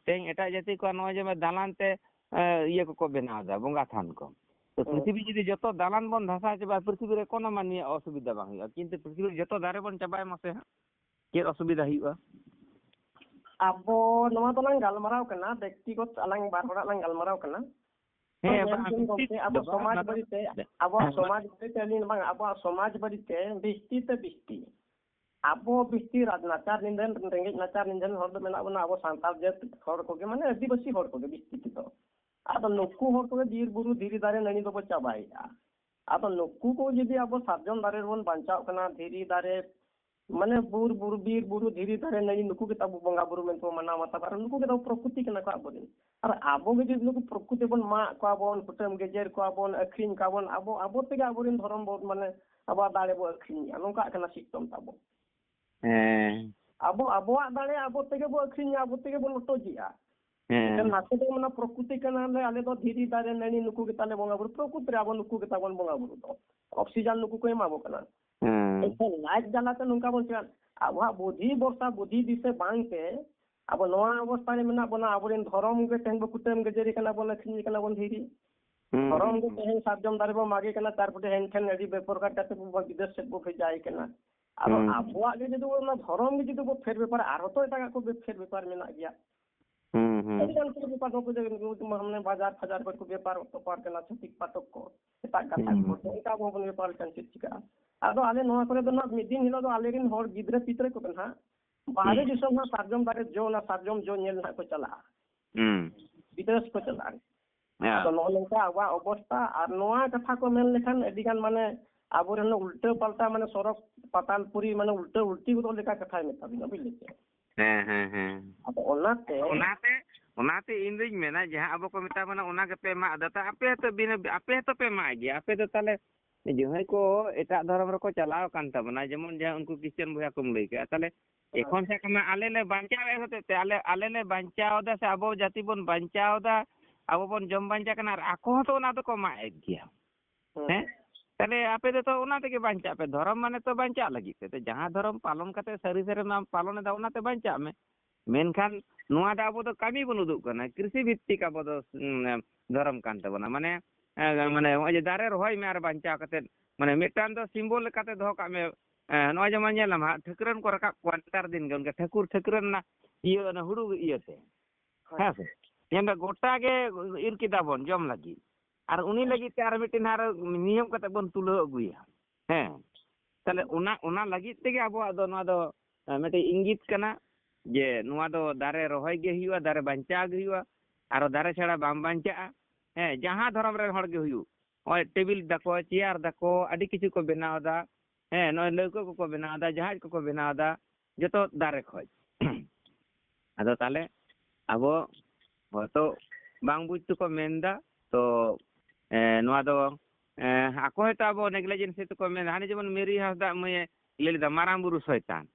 ᱛᱮᱦᱮᱧ ᱮᱴᱟᱜ ᱡᱟᱹᱛᱤ ᱠᱚᱣᱟᱜ ᱱᱚᱜᱼᱚᱭ ᱡᱮ ᱫᱟᱞᱟᱱ ᱛᱮ, ᱮ, ᱤᱭᱟᱹ ᱠᱚᱠᱚ ᱵᱮᱱᱟᱣ ᱮᱫᱟ, ᱵᱚᱸᱜᱟ ᱛᱷᱟᱱ ᱠᱚ᱾ ᱛᱚ ᱦᱮᱸ᱾ ᱯᱨᱤᱛᱷᱤᱵᱤ ᱡᱩᱫᱤ ᱡᱚᱛᱚ ᱫᱟᱞᱟᱱ ᱵᱚᱱ ᱫᱷᱟᱥᱟᱣ ᱪᱟᱵᱟᱭᱟ, ᱯᱨᱤᱛᱷᱤᱵᱤ ᱨᱮ ᱠᱳᱱᱳ ᱢᱟᱹᱱᱢᱤᱭᱟᱜ ᱚᱥᱩᱵᱤᱫᱷᱟ ᱵᱟᱝ ᱦᱩᱭᱩᱜᱼᱟ, ᱠᱤᱱᱛᱩ ᱯᱨᱤᱛᱷᱤᱵᱤ ᱨᱮ ᱡᱚᱛᱚ ᱫᱟᱨᱮ ᱵᱚᱱ ᱪᱟᱵᱟᱭ ᱢᱟᱥᱮ ᱦᱟᱸᱜ, ᱪᱮᱫ ᱚᱥᱩᱵᱤᱫᱷᱟ ᱦᱩᱭᱩᱜᱼᱟ? ᱟᱵᱚ ᱱᱚᱣᱟ ᱫᱚᱞᱟᱝ ᱜᱟᱞᱢᱟᱨᱟᱣ ᱠᱟᱱᱟ, ᱵᱮᱠᱛᱤᱜᱚᱛ ᱟᱞᱟᱝ ᱵᱟᱨ ᱦᱚᱲᱟᱜ ᱞᱟᱝ ᱜᱟᱞᱢᱟᱨᱟᱣ ᱠᱟᱱᱟ᱾ ᱦᱮᱸ, ᱛᱚ ᱧᱮᱞ ᱵᱟᱝ, ᱵᱤᱱ ᱵᱮᱠᱛᱤ ᱜᱚᱢᱠᱮ, ᱟᱵᱚ ᱫᱚ ᱵᱟᱝ, ᱥᱚᱢᱟᱡᱽ ᱚᱱᱟ ᱫᱚ ᱵᱟᱹᱲᱤᱡ ᱛᱮ, ᱟᱵᱚᱣᱟᱜ ᱦᱮᱸ, ᱥᱚᱢᱟᱡᱽ ᱵᱟᱹᱲᱤᱡ ᱛᱮ, ᱟᱹᱞᱤᱧ ᱵᱟᱝ, ᱟᱵᱚᱣᱟᱜ ᱥᱚᱢᱟᱡᱽ ᱵᱟᱹᱲᱤᱡ ᱛᱮ ᱵᱤᱥᱛᱤ ᱛᱮ ᱵᱤᱥᱛᱤ ᱟᱵᱚ ᱵᱤᱥᱛᱤ ᱨᱟᱡᱽ ᱱᱟᱪᱟᱨ ᱱᱤᱫᱷᱟᱹᱱ, ᱨᱮᱸᱜᱮᱡ ᱱᱟᱪᱟᱨ ᱱᱤᱫᱷᱟᱹᱱ ᱦᱚᱲ ᱫᱚ ᱢᱮᱱᱟᱜ ᱵᱚᱱᱟ ᱟᱵᱚ ᱥᱟᱱᱛᱟᱲ ᱡᱟᱹᱛ ᱦᱚᱲ ᱠᱚᱜᱮ, ᱢᱟᱱᱮ ᱟᱹᱫᱤᱵᱟᱹᱥᱤ ᱦᱚᱲ ᱠᱚᱜᱮ ᱵᱤᱥᱛᱤ ᱛᱮᱫᱚ᱾ ᱟᱫᱚ ᱱᱩᱠᱩ ᱦᱚᱲ ᱠᱚᱜᱮ ᱵᱤᱨ ᱵᱩᱨᱩ ᱫᱷᱤᱨᱤ ᱫᱟᱨᱮ ᱱᱟᱹᱲᱤ ᱫᱚᱵᱚ ᱪᱟᱵᱟᱭᱮᱫᱼᱟ᱾ ᱟᱫᱚ ᱱᱩᱠᱩ ᱠᱚ ᱡᱩᱫᱤ ᱟᱵᱚ ᱥᱟᱨᱡᱚᱢ ᱫᱟᱨᱮ ᱨᱮᱵᱚᱱ ᱵᱟᱧᱪᱟᱣ ᱠᱟᱱᱟ, ᱫᱷᱤᱨᱤ ᱫᱟᱨᱮ, ᱢᱟᱱᱮ ᱵᱩᱨ ᱵᱩᱨᱩ, ᱵᱤᱨ ᱵᱩᱨᱩ, ᱫᱷᱤᱨᱤ ᱫᱟᱨᱮ ᱱᱟᱹᱲᱤ, ᱱᱩᱠᱩ ᱜᱮ ᱛᱟᱵᱚ ᱵᱚᱸᱜᱟ ᱵᱩᱨᱩ ᱢᱮᱱᱛᱮ ᱵᱚ ᱢᱟᱱᱟᱣ ᱵᱟᱛᱟᱣ ᱠᱚᱣᱟ, ᱟᱨ ᱱᱩᱠᱩ ᱜᱮ ᱛᱟᱵᱚ ᱯᱨᱚᱠᱨᱤᱛᱤ ᱠᱟᱱᱟ ᱠᱚ ᱟᱵᱚᱨᱮᱱ᱾ ᱟᱨ ᱟᱵᱚ ᱜᱮ ᱡᱩᱫᱤ ᱱᱩᱠᱩ ᱯᱨᱚᱠᱨᱤᱛᱤ ᱵᱚᱱ ᱢᱟᱜ ᱠᱚᱣᱟ ᱵᱚᱱ, ᱠᱩᱴᱟᱹᱢ ᱜᱮᱡᱮᱨ ᱠᱚᱣᱟ ᱵᱚᱱ, ᱟᱹᱠᱷᱨᱤᱧ ᱠᱚᱣᱟ ᱵᱚᱱ, ᱟᱵᱚ, ᱟᱵᱚ ᱛᱮᱜᱮ ᱟᱵᱚᱨᱮᱱ ᱫᱷᱚᱨᱚᱢ ᱵᱚ, ᱢᱟᱱᱮ ᱟᱵᱚᱣᱟᱜ ᱫᱟᱲᱮ ᱵᱚ ᱟᱹᱠᱷᱨᱤᱧᱮᱜᱼᱟ, ᱱᱚᱝᱠᱟᱜ ᱠᱟᱱᱟ ᱥᱤᱥᱴᱮᱢ ᱛᱟᱵᱚ᱾ ᱦᱮᱸ᱾ ᱟᱵᱚ ᱟᱵᱚᱣᱟᱜ ᱫᱟᱲᱮ ᱟᱵᱚ ᱛᱮᱜᱮ ᱵᱚ ᱟᱹᱠᱷᱨᱤᱧᱟ, ᱟᱵᱚ ᱛᱮᱜᱮ ᱵᱚ ᱞᱚᱴᱚᱡᱮᱜᱼᱟ᱾ ᱦᱮᱸ᱾ ᱮᱱᱠᱷᱟᱱ ᱱᱟᱥᱮ ᱫᱚ ᱚᱱᱟ ᱯᱨᱚᱠᱨᱤᱛᱤ ᱠᱟᱱᱟᱞᱮ, ᱟᱞᱮ ᱫᱚ ᱫᱷᱤᱨᱤ ᱫᱟᱨᱮ ᱱᱟᱹᱲᱤ ᱱᱩᱠᱩ ᱜᱮᱛᱟᱞᱮ ᱵᱚᱸᱜᱟ ᱵᱩᱨᱩ, ᱯᱨᱚᱠᱨᱤᱛᱤ ᱨᱮ ᱟᱵᱚ ᱱᱩᱠᱩ ᱜᱮᱛᱟ ᱵᱚᱱ ᱵᱚᱸᱜᱟ ᱵᱩᱨᱩ ᱫᱚ᱾ ᱚᱠᱥᱤᱡᱮᱱ ᱱᱩᱠᱩ ᱠᱚ ᱮᱢᱟ ᱵᱚ ᱠᱟᱱᱟ᱾ ᱦᱮᱸ᱾ ᱮᱱᱠᱷᱟᱱ ᱞᱟᱡ ᱡᱟᱞᱟᱛᱮ ᱱᱚᱝᱠᱟ ᱵᱚᱱ ᱪᱮᱠᱟᱜ, ᱟᱵᱚᱣᱟᱜ ᱵᱩᱫᱷᱤ ᱵᱷᱚᱨᱥᱟ ᱵᱩᱫᱷᱤ ᱫᱤᱥᱟᱹ ᱵᱟᱝᱛᱮ ᱟᱵᱚ ᱱᱚᱣᱟ ᱚᱵᱚᱥᱛᱷᱟ ᱨᱮ ᱢᱮᱱᱟᱜ ᱵᱚᱱᱟ, ᱟᱵᱚᱨᱮᱱ ᱫᱷᱚᱨᱚᱢ ᱜᱮ ᱛᱮᱦᱮᱧ ᱵᱚ ᱠᱩᱴᱟᱹᱢ ᱜᱮᱡᱮᱨᱮ ᱠᱟᱱᱟ ᱵᱚᱱ, ᱟᱹᱠᱷᱨᱤᱧᱮ ᱠᱟᱱᱟ ᱵᱚᱱ ᱫᱷᱤᱨᱤ᱾ ᱦᱩᱸ, ᱫᱷᱚᱨᱚᱢ ᱦᱩᱸ, ᱜᱮ ᱦᱩᱸ᱾ ᱛᱮᱦᱮᱧ ᱥᱟᱨᱡᱚᱢ ᱫᱟᱨᱮ ᱵᱚ ᱢᱟᱜᱮ ᱠᱟᱱᱟ, ᱛᱟᱨᱯᱚᱨᱮ ᱦᱮᱱ ᱴᱷᱮᱱ ᱟᱹᱰᱤ ᱵᱮᱯᱨᱚᱠᱟᱨ ᱠᱟᱛᱮ ᱵᱚ ᱵᱤᱫᱮᱥ ᱥᱮᱫ ᱵᱚ ᱵᱷᱮᱡᱟᱭᱮ ᱠᱟᱱᱟ᱾ ᱟᱫᱚ ᱦᱩᱸ᱾ ᱟᱵᱚᱣᱟᱜ ᱜᱮ ᱡᱩᱫᱤ ᱵᱚ, ᱚᱱᱟ ᱫᱷᱚᱨᱚᱢ ᱜᱮ ᱡᱩᱫᱤ ᱵᱚ ᱯᱷᱮᱨ ᱵᱮᱯᱟᱨ, ᱟᱨᱦᱚᱸ ᱛᱚ ᱮᱴᱟᱜᱟᱜ ᱠᱚ ᱵᱮ-, ᱯᱷᱮᱨ ᱵᱮᱯᱟᱨ ᱢᱮᱱᱟᱜ ᱜᱮᱭᱟ᱾ ᱦᱩᱸ, ᱦᱩᱸ᱾ ᱟᱹᱰᱤ ᱜᱟᱱ ᱠᱚ ᱵᱮᱯᱟᱨ ᱠᱚ ᱡᱮ ᱢᱟᱱᱮ ᱵᱟᱡᱟᱨ ᱯᱷᱟᱡᱟᱨ ᱠᱚᱨᱮ ᱠᱚ ᱵᱮᱯᱟᱨ ᱛᱚᱯᱟᱨ ᱠᱟᱱᱟ, ᱪᱷᱟᱹᱛᱤᱠ ᱯᱟᱴᱚᱠ ᱠᱚ, ᱮᱴᱟᱜ ᱜᱟᱛᱟᱠ ᱦᱩᱸ᱾ ᱠᱚ, ᱛᱚ ᱚᱱᱠᱟ ᱟᱵᱚ ᱦᱚᱸᱵᱚᱱ ᱵᱮᱯᱟᱨ ᱞᱮᱠᱷᱟᱱ ᱪᱮᱫ ᱪᱤᱠᱟᱹᱜᱼᱟ? ᱟᱫᱚ ᱟᱞᱮ ᱱᱚᱣᱟ ᱠᱚᱨᱮ ᱫᱚ ᱱᱟᱜ ᱢᱤᱫ ᱫᱤᱱ ᱦᱤᱞᱳᱜ ᱫᱚ ᱟᱞᱮᱨᱮᱱ ᱦᱚᱲ ᱜᱤᱫᱽᱨᱟᱹ ᱯᱤᱫᱽᱨᱟᱹ ᱠᱚᱫᱚ ᱱᱟᱜ ᱵᱟᱦᱨᱮ ᱦᱩᱸ᱾ ᱫᱤᱥᱚᱢ ᱱᱟᱜ ᱥᱟᱨᱡᱚᱢ ᱫᱟᱨᱮ ᱡᱚ, ᱚᱱᱟ ᱥᱟᱨᱡᱚᱢ ᱡᱚ ᱧᱮᱞ ᱱᱟᱜ ᱠᱚ ᱪᱟᱞᱟᱜᱼᱟ, ᱦᱩᱸ᱾ ᱵᱤᱫᱮᱥ ᱠᱚ ᱪᱟᱞᱟᱜᱼᱟ᱾ ᱦᱮᱸ᱾ ᱟᱫᱚ ᱱᱚᱜᱼᱚ ᱱᱚᱝᱠᱟ ᱟᱵᱚᱣᱟᱜ ᱚᱵᱚᱥᱛᱟ, ᱟᱨ ᱱᱚᱣᱟ ᱠᱟᱛᱷᱟ ᱠᱚ ᱢᱮᱱ ᱞᱮᱠᱷᱟᱱ ᱟᱹᱰᱤ ᱜᱟᱱ ᱢᱟᱱᱮ ᱟᱵᱚᱨᱮᱱ ᱩᱞᱴᱟᱹ ᱯᱟᱞᱴᱟ ᱢᱟᱱᱮ ᱥᱚᱨᱚᱠ ᱯᱟᱛᱟᱞᱯᱩᱨᱤ ᱢᱟᱱᱮ ᱩᱞᱴᱟᱹ ᱩᱞᱴᱤ ᱜᱚᱫᱚᱜ ᱞᱮᱠᱟ ᱠᱟᱛᱷᱟᱭ ᱢᱮᱛᱟ ᱵᱤᱱᱟ, ᱵᱩᱡᱽ ᱞᱮ ᱪᱮ? ᱦᱮᱸ, ᱦᱮᱸ, ᱦᱮᱸ᱾ ᱟᱫᱚ ᱚᱱᱟᱛᱮ ᱚᱱᱟᱛᱮ, ᱚᱱᱟᱛᱮ ᱤᱧ ᱫᱩᱧ ᱢᱮᱱᱟ, ᱡᱟᱦᱟᱸ ᱟᱵᱚ ᱠᱚ ᱢᱮᱛᱟ ᱵᱚᱱᱟ, ᱚᱱᱟ ᱜᱮᱯᱮ ᱢᱟᱜ ᱮᱫᱟ᱾ ᱛᱟ ᱟᱯᱮ ᱦᱚᱸᱛᱚ ᱵᱤᱱᱟᱹ, ᱟᱯᱮ ᱦᱚᱸᱛᱚ ᱯᱮ ᱢᱟᱜ ᱜᱮᱭᱟ᱾ ᱟᱯᱮ ᱫᱚ ᱛᱟᱦᱞᱮ ᱡᱟᱦᱟᱸᱭ ᱠᱚ ᱮᱴᱟᱜ ᱫᱷᱚᱨᱚᱢ ᱨᱮᱠᱚ ᱪᱟᱞᱟᱣ ᱟᱠᱟᱱ ᱛᱟᱵᱚᱱᱟ, ᱡᱮᱢᱚᱱ ᱡᱟᱦᱟᱸ ᱩᱱᱠᱩ ᱠᱷᱨᱤᱥᱪᱟᱱ ᱵᱚᱭᱦᱟ ᱠᱚᱢ ᱞᱟᱹᱭ ᱠᱮᱜᱼᱟ, ᱛᱟᱦᱞᱮ ᱮᱠᱷᱚᱱ ᱥᱟᱵ ᱠᱟᱜ ᱢᱮ, ᱟᱞᱮ ᱞᱮ ᱵᱟᱧᱪᱟᱣᱮᱫ ᱦᱚᱛᱮᱡ ᱛᱮ, ᱟᱞᱮ, ᱟᱞᱮ ᱞᱮ ᱵᱟᱧᱪᱟᱣ ᱮᱫᱟ ᱥᱮ ᱟᱵᱚ ᱡᱟᱹᱛᱤ ᱵᱚᱱ ᱵᱟᱧᱪᱟᱣ ᱮᱫᱟ, ᱟᱵᱚ ᱵᱚᱱ ᱡᱚᱢ ᱵᱟᱧᱪᱟᱜ ᱠᱟᱱᱟ, ᱟᱨ ᱟᱠᱚ ᱦᱚᱸᱛᱚ ᱚᱱᱟ ᱫᱚᱠᱚ ᱢᱟᱜ ᱮᱫ ᱜᱮᱭᱟ᱾ ᱦᱮᱸ᱾ ᱦᱮᱸ? ᱛᱟᱦᱞᱮ ᱟᱯᱮ ᱫᱚ ᱛᱚ ᱚᱱᱟ ᱛᱮᱜᱮ ᱵᱟᱧᱪᱟᱜ ᱯᱮ, ᱫᱷᱚᱨᱚᱢ ᱢᱟᱱᱮ ᱛᱚ ᱵᱟᱧᱪᱟᱜ ᱞᱟᱹᱜᱤᱫ ᱛᱮ, ᱛᱚ ᱡᱟᱦᱟᱸ ᱫᱷᱚᱨᱚᱢ ᱯᱟᱞᱚᱱ ᱠᱟᱛᱮ ᱥᱟᱹᱨᱤ ᱥᱟᱹᱨᱤᱢ ᱯᱟᱞᱚᱱ ᱮᱫᱟ, ᱚᱱᱟᱛᱮ ᱵᱟᱧᱪᱟᱜ ᱢᱮ᱾ ᱢᱮᱱᱠᱷᱟᱱ ᱱᱚᱣᱟ ᱫᱚ ᱟᱵᱚ ᱫᱚ ᱠᱟᱹᱢᱤ ᱵᱚᱱ ᱩᱫᱩᱜ ᱠᱟᱱᱟ, ᱠᱨᱤᱥᱤ ᱵᱷᱤᱛᱛᱤᱠ ᱟᱵᱚ ᱫᱚ, ᱩᱸ, ᱫᱷᱚᱨᱚᱢ ᱠᱟᱱ ᱛᱟᱵᱚᱱᱟ᱾ ᱢᱟᱱᱮ, ᱮ, ᱢᱟᱱᱮ ᱱᱚᱜᱼᱚᱭ ᱡᱮ ᱫᱟᱨᱮ ᱨᱚᱦᱚᱭ ᱢᱮ ᱟᱨ ᱵᱟᱧᱪᱟᱣ ᱠᱟᱛᱮ, ᱢᱟᱱᱮ ᱢᱤᱫᱴᱟᱝ ᱫᱚ symbol ᱞᱮᱠᱟᱛᱮ ᱫᱚᱦᱚ ᱠᱟᱜ ᱢᱮ᱾ ᱮ, ᱱᱚᱜᱼᱚᱭ ᱡᱮᱢᱚᱱ ᱧᱮᱞᱟᱢ ᱦᱟᱸᱜ, ᱴᱷᱟᱹᱠᱨᱟᱹᱱ ᱠᱚ ᱨᱟᱠᱟᱵ ᱠᱚᱣᱟ ᱱᱮᱛᱟᱨ ᱫᱤᱱ ᱜᱮ, ᱚᱱᱠᱟ ᱴᱷᱟᱹᱠᱩᱨ ᱴᱷᱟᱹᱠᱨᱟᱹᱱ ᱨᱮᱱᱟᱜ ᱤᱭᱟᱹ, ᱚᱱᱟ ᱦᱩᱲᱩ ᱤᱭᱟᱹᱛᱮ᱾ ᱦᱳᱭ᱾ ᱦᱮᱸ ᱥᱮ? ᱧᱮᱞ ᱢᱮ, ᱜᱚᱴᱟ ᱜᱮ ᱤᱨ ᱠᱮᱫᱟ ᱵᱚᱱ ᱡᱚᱢ ᱞᱟᱹᱜᱤᱫ, ᱟᱨ ᱩᱱᱤ ᱦᱳᱭ᱾ ᱞᱟᱹᱜᱤᱫ ᱛᱮ ᱟᱨ ᱢᱤᱫᱴᱮᱱ ᱟᱨᱚ ᱱᱤᱭᱚᱢ ᱠᱟᱛᱮ ᱵᱚᱱ ᱛᱩᱞᱟᱹᱣ ᱟᱹᱜᱩᱭᱟ᱾ ᱦᱮᱸ, ᱛᱟᱦᱞᱮ ᱚᱱᱟ, ᱚᱱᱟ ᱞᱟᱹᱜᱤᱫ ᱛᱮᱜᱮ ᱟᱵᱚᱣᱟᱜ ᱫᱚ ᱱᱚᱣᱟ ᱫᱚ, ᱮ, ᱢᱤᱫᱴᱮᱡ ᱤᱝᱜᱤᱛ ᱠᱟᱱᱟ ᱡᱮ ᱱᱚᱣᱟ ᱫᱚ ᱫᱟᱨᱮ ᱨᱚᱦᱚᱭ ᱜᱮ ᱦᱩᱭᱩᱜᱼᱟ, ᱫᱟᱨᱮ ᱵᱟᱧᱪᱟᱣ ᱜᱮ ᱦᱩᱭᱩᱜᱼᱟ, ᱟᱨᱚ ᱫᱟᱨᱮ ᱪᱷᱟᱲᱟ ᱵᱟᱝ ᱵᱟᱧᱪᱟᱜᱼᱟ᱾ ᱦᱮᱸ, ᱡᱟᱦᱟᱸ ᱫᱷᱚᱨᱚᱢ ᱨᱮᱱ ᱦᱚᱲ ᱜᱮ ᱦᱩᱭᱩᱜ, ᱱᱚᱜᱼᱚᱭ ᱴᱮᱵᱤᱞ ᱫᱟᱠᱚ, ᱪᱮᱭᱟᱨ ᱫᱟᱠᱚ, ᱟᱹᱰᱤ ᱠᱤᱪᱷᱩ ᱠᱚ ᱵᱮᱱᱟᱣ ᱮᱫᱟ᱾ ᱦᱮᱸ, ᱱᱚᱜᱼᱚᱭ ᱞᱟᱹᱣᱠᱟᱹ ᱠᱚᱠᱚ ᱵᱮᱱᱟᱣ ᱮᱫᱟ, ᱡᱟᱦᱟᱡᱽ ᱠᱚᱠᱚ ᱵᱮᱱᱟᱣ ᱮᱫᱟ, ᱡᱚᱛᱚ ᱫᱟᱨᱮ ᱠᱷᱚᱡ᱾ ᱟᱫᱚ ᱛᱟᱦᱞᱮ ᱟᱵᱚ ᱦᱚᱭᱛᱚ ᱵᱟᱝ ᱵᱩᱡᱽ ᱛᱮᱠᱚ ᱢᱮᱱ ᱮᱫᱟ, ᱛᱚ, ᱮ, ᱱᱚᱣᱟ ᱫᱚ, ᱮ, ᱟᱠᱚ ᱦᱚᱭᱛᱚ ᱟᱵᱚ negligence ᱛᱮᱠᱚ ᱢᱮᱱ ᱮᱫᱟ᱾ ᱦᱟᱱᱮ ᱡᱮᱢᱚᱱ ᱢᱮᱨᱤ ᱦᱟᱸᱥᱫᱟᱜ ᱢᱟᱹᱭᱮ ᱞᱟᱹᱭ ᱞᱮᱫᱟ, ᱢᱟᱨᱟᱝ ᱵᱩᱨᱩ ᱥᱚᱭᱛᱟᱱ᱾